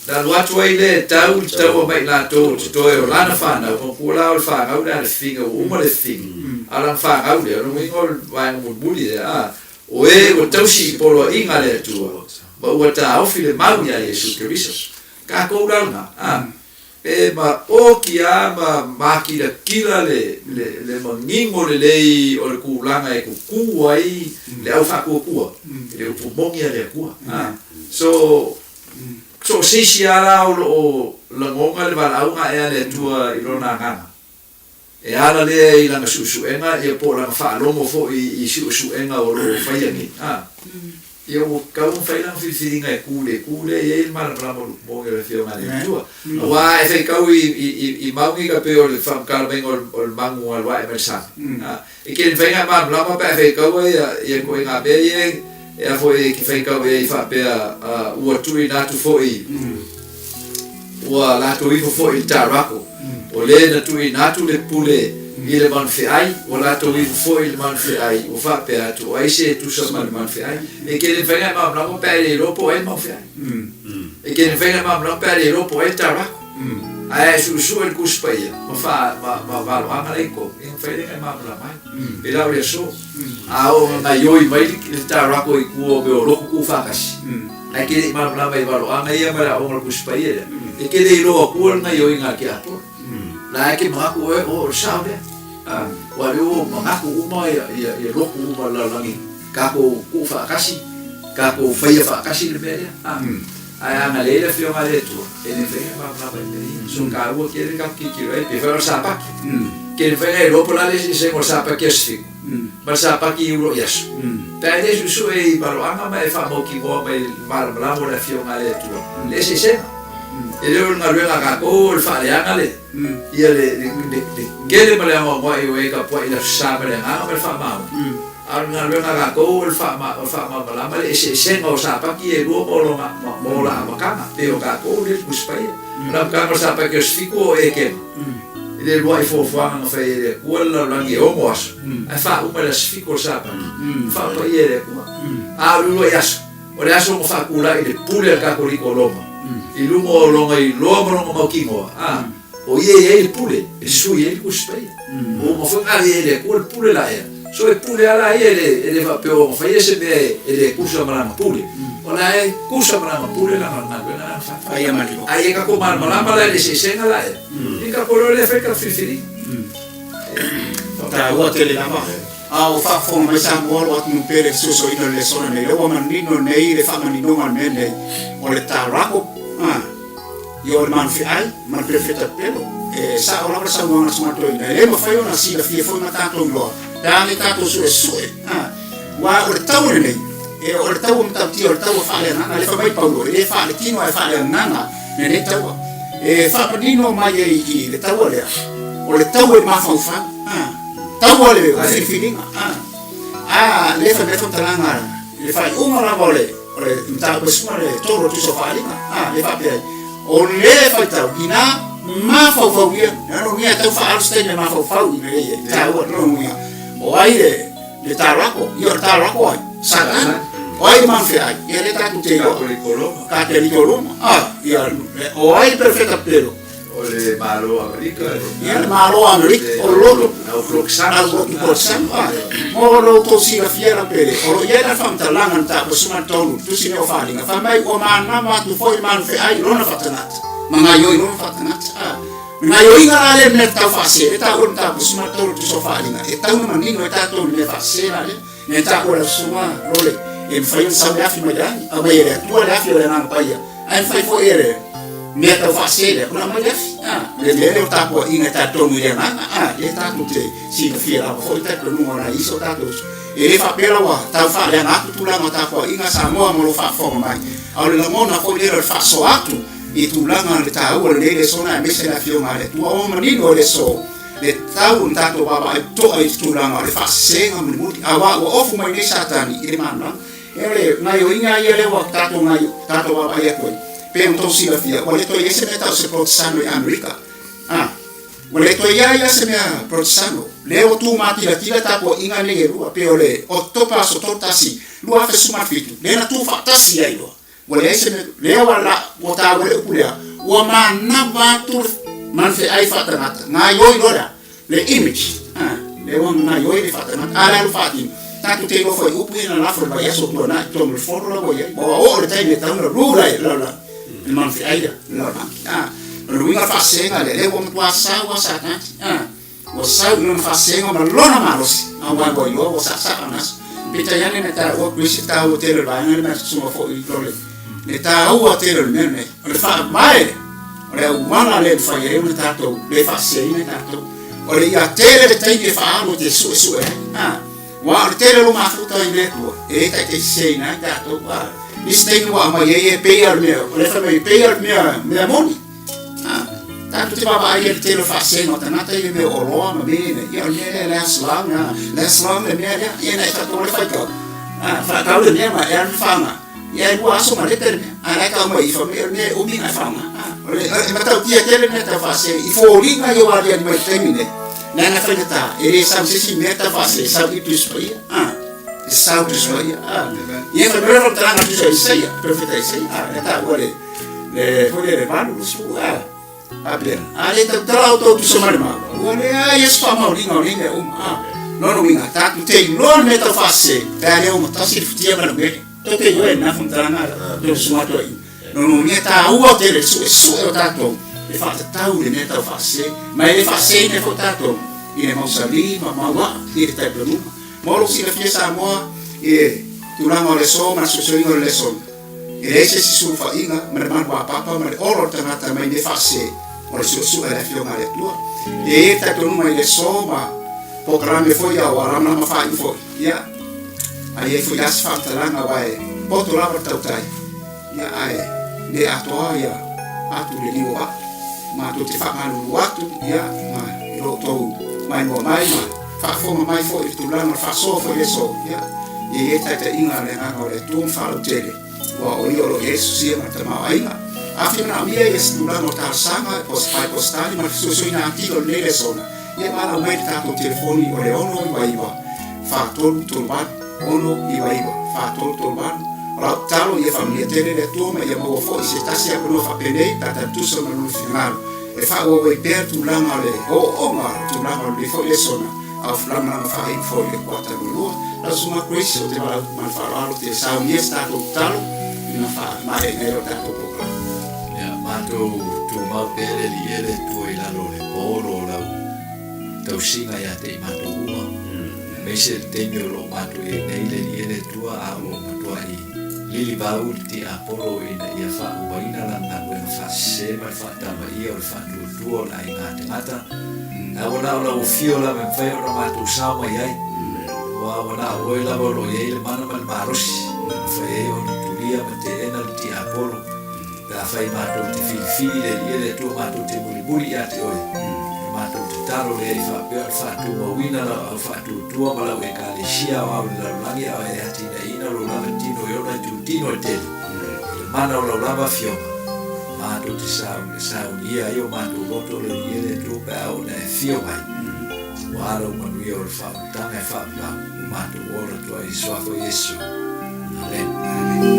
Na alu atu ai lea e tau le taua mai latou o totoe o lana fanau, manatua la o le fanau lea a le fafine, ua uma le fafine, a o lana fanau lea, o lona uiga o le vaega mulimuli lea, a, o e ua tausi i poloaiga a le Atua, ma ua taofi le mau iā Iesu Keriso. Tatou la lena, a. E maoti lava ma makilatila le, le, le manino lelei o le tulaga e tutū ai le au faatuatua i le upu moni a le Atua. A. So, so o se isi lava la o lo o lagona le valaauga ae a le Atua i Lona Agaga, e ala lea i Lana suesuega ia po o Lana faalogo foi i suesuega o lo o faia nei, a. Ia ua tatau ona fai lana filifiliga e ku le ku lea e i ai le malamalama o le moni o le Afioga a le Atua. Aua e faitau i mauni ka pei o le faamatala maiga o le manu e alu ae mai le sami. E kele mafai ona e malamalama pe a e faitau ia ituaiga mea ia e a foi e te faitau i ai faapea ua tuuina atu foi Ua latou ifo foi i le taurako, o le na tuuina atu le pule i le manufeai, ua latou ifo foi i le manufeai, ua faapea atu, O ai se e tusa ma le manufeai? E ke le mafai ona e malamalama pe a e le iloa po o ai le manufeai. E ke le mafai ona e malamalama pe a e le iloa po o ai le taurako. Ae a e suesue le Tusi Paia ma fa, ma, ma valoaga la i totonu, ia ona mafai lea ona e malamalama ai. Pēlā o le aso. A oo ina gaioi mai le taurako i tua o mea o lotu tuufaatasi, Ae ke le i malamalama i valoaga ia ma le aoga o le Tusi Paia lea, e ke le iloa atua le gaioiga a le tiapolo. La e ke manatu oe, o le sao lea. Ua lea ua manatu uma ia lotu uma o le lalolagi, tatou tuufaatasi, tatou faia faatasi le mea lea. Ae a na leai le Afioga a le Atua, e le mafai ona malamalama i mea ia. So taua tele le tatou tilotilo ai, pei foi o le sapati. Ke le mafai ona e iloa po o le a le eseesega o le sapati aso fitu. Ma le sapati i ulo i aso. Pe a e le suesue i maloaga ma e faamautinoa mai i le malamalama o le Afioga a le Atua, le eseesega. E le o le galuega a tatou o le faaleaga le, ia le, le, le, le tele ma le anoanoai o e tapuai i le Aso Sa ma le agaga ma le faamaoni. A o le galuega a tatou o le faama, o le faamalamalama le eseesega o sapati ia e lua ma o ma, ma o la amataga, pei o tatou le Tusi Paia. O le amataga o le sapati o Aso Fitu o Ekena. I le uluai fuafuaga na fai e le Atua le lalolagi e ono aso, ae faauma i le aso fitu o le Sapati, faapaia e le Atua. A o le uluai aso, o le aso na faatulai i le pule a le Katoliko o Roma, i luga o lona iloa ma lona mautinoa, a, o ia e i ai le pule e sui ai le Tusi Paia. Ua uma foi ona ave i ai e le Atua le pule la ea. So e pule lava la ia, e le faapea ua faia se mea e le tusa ma lana pule. O la e tusa ma lana pule lana galuega lana fai. Ae ia tatou malamalama la i le eseesega la ea, ia tatou iloa lea e fai le tatou filifiliga. Taua tele lava. A o faafofoga mai Samoa o lo o atunuu pea i le fesoasoaina o le lesona nei, lea ua manino nei le faamaninoga o le mea nei, o le tarako, Ia o le manufeai ma le perofeta pelo, e sao lava le saunoaga a le Susuga Toeaina, e le mafai ona silafia foi ma tatou iloa pe a le tatou suesue. Aua o le taua lenei, e o le taua matautia, o le taua faaleagaga, lea fai mai Paulo, e le faaletino ae faaleagaga lenei taua. E faamanino mai ai i le taua lea, o le taua i le mafaufau, taua le filifiliga. A lea fai mai le faamatalaga i le faaiuga lava o le O le mataupu e suka le tolo o le tusa o faaaliga, a, lea faapea ai, o le faitau ina mafaufau ia, na lona uiga e tau faaalu se taimi e mafaufau ina ia i taua, lona uiga, o ai le, le tarako, ia o le tarako ai, Satani, o ai le manufeai, ia lea tatou te iloa, Kateliko o Roma, a, ia, o ai le perofeta pepelo, O le Malo o Amerika. Ia, le Malo o Amerika, o le loto. Au Protestant. Au loto Protestant. Mo lo outou silafia la pele, o lo o i ai la faamatalaga na taua suma tolu, tusi nei o Faaaliga, fai mai ua manava atu foi le manufeai i lona faatagata, ma gaioi lona faatagata. A, le gaioiga la lea mea tau faasee, le taua le mataupu suma tolu, tusi o Faaaliga, e tau na manino ai tatou i le mea faasee la lea. Ne taua lau susuga lole, e mafai ona sau le afi mai le agi, aumai e le Atua le afi o le Agaga Paia, ae mafai foi e le mea tau faasee lea ona aumai le afi. A, le mea lea o tapuaiga e talitonu i le Agaga, a, lea tatou te silafia lava foi le talitonuga o nai isi o tatou uso. E le faapea la ua tau faaleaga atu tulaga o tapuaiga Samoa ma lou faafofoga mai, a o le lagona foi lea o le faasoa atu i tulaga o le taua o lenei lesona aemaise le Afioga a le Atua. Ua manino le aso le tatau ona tatou vaavaai totoa i le tulaga o le faasesega mulimuli, aua ua ofu mai nei Satani i le malamalama. E o le gaioiga ia lea ua tatou gaio, tatou vaavaai atu ai, pei ona outou silafia, ua le toe i ai se mea tau o se Protesano i Amerika. A, ua le toe i ai la se mea Protesano. Lea ua tu matilatila tapuaiga nei e lua, pei o le Oketopa aso 31, 2017, lea na tu faatasi ai loa. Ua leai se mea, lea ua la, ua taua le upu lea, ua manava atu le manufeai faatagata, gaioi loa lea, le image, a, lea ua gaioi le faatagata, a le alu faatino, tatou te iloa foi i upu ia na lafo i le vaiaso tuanai, totonu o le fono la ua i ai, ua oo le taimi e tatau ona rule ai le lalolagi, le manufeai lea, le lalolagi, a. O le uiga o le faasesega lea, lea ua matua sau lava Satani, a. Ua sau i lona faasesega ma lona malosi, aua ua iloa ua saasaa ona aso. Peitai ane na taua Chris i le taua tele o le vaega lea ma susuga foi i lole. Le taua tele o le mea lenei, o le faavae, o le auala lea e mafai ai ona tatou le faaseseina i tatou. O le ia tele le taimi e faaalu e te suesue ai. A, aua o le tele o lou mafuta i le Atua, e taitaiseseina ai tatou. A, nisi taimi ua aumai ai e pei lava o le mea, o le fai mai e pei lava o le mea, mea moni. A, tatou te vaavaai i le tele o faasega o tagata i le mea o oloa ma mea nei, ia o le mea lea last long, a, last long le mea lea, ia na e faatau le faitau. A, faatau le mea ma e alu faga. Ia e lua aso ma leta le mea, a o la e tau mai ifo, o le mea e umi ona e faaaoga. O le e matautia tele le mea tau faasee i foliga ia ua aliali mai i le taimi nei, leaga e faigata, e le sau i se isi mea tau faasee, e sau i le Tusi Paia. A, e sau i le Tusi Paia. A, ia fai mai le faamatalaga a le Tusi a Isaia, perofeta Isaia, a, e taua le, le, foi lele, 80, a, faapea, a le tautala outou tusa ma le mau, ua leai se faamaoniga o nei mea uma. A, lona uiga, tatou te iloa le mea tau faasese, pe a le ogatasi le futia ma le umele. Tou te iloa i lena faamatalaga tou susuga toeaina. Lona uiga e taua tele le suesue o tatou e faatatau i le mea tau faasese, ma e le faaseseina ai foi tatou i le mausali ma mauaa i le talitonuga. Mo lou silafia Samoa i le tulaga o le aso ma le suesueina o le lesona, e leai se isi sulufaiga ma le maluapapa ma le ola o le tagata mai mea faasese o le suesue a le Afioga a le Atua. E i ai le talitonuga i le aso ma polokalame foi a ua lamalama faaiu foi, Ia, a i ai foi lava se faamatalaga aua e poto lava le tautai, ia ae le atoa ia atu le liu o vaa. Matou te faamalulu atu, ia, ma i lo outou maimoa mai ma faafofoga mai foi i le tulaga o le faasoa foi i le aso, ia, ia i ai le taitaiga a le Agaga o le Atua ma faalautele, aua o Ia o lo o i ai le sosia ma le tamaoaiga. Afai manaomia ia se tulaga o talosaga po o se pae positali ma le fesoasoaina atili o lenei lesona, Ia valaau mai i le tatou telefoni o le 699 4338, 699 4338. O lau tatalo ia faamanuia tele le Atua ma ia maua foi se tasi avanoa faapenei pe a tatusa ma lona finagalo e faaauau ai pea le tulaga o le ooooga o le tulaga o lenei foi lesona a o lamalama faaiu foi i le kuata lua lua. Lau Susuga Grace, ou te valaau atu ma le faaaloalo te saunia se tatou tatalo ina faamaea ai o le tatou polokalame. Ia matou tumau pea le Alii e le Atua i lalo o le polo o lau tausiga ia te i matou uma, aemaise le taimi o lo o matou i ai nei le Alii e le Atua, a o lo o matuai lilivau le tiapolo ina ia faaumaina lana galuega faasese ma le faatamaia o le faatuatua o le aiga tagata. Ae ua na o lau afio lava e mafai ona matou sao mai ai, aua ua na o oe lava o lo o i ai le mana ma le malosi e mafai ai ona tulia ma teena le tiapolo. Pe afai matou te filifili le Alii e le Atua matou te mulimuli ia te Oe, ona matou tatalo lea i faapea o le faatumauina lau au faatuatua ma lau Ekalesia aoao i le lalolagi a o e atinaeina lou lava tino i ona itutino e tele, i le mana o lau lava Afioga, matou te saunia ai o matou loto le Alii e le Atua pe a oo ina e afio mai, aua lau manuia o le faaolataga e faavavau, ua matou ola atu ai i le Suafa o Iesu. Amene.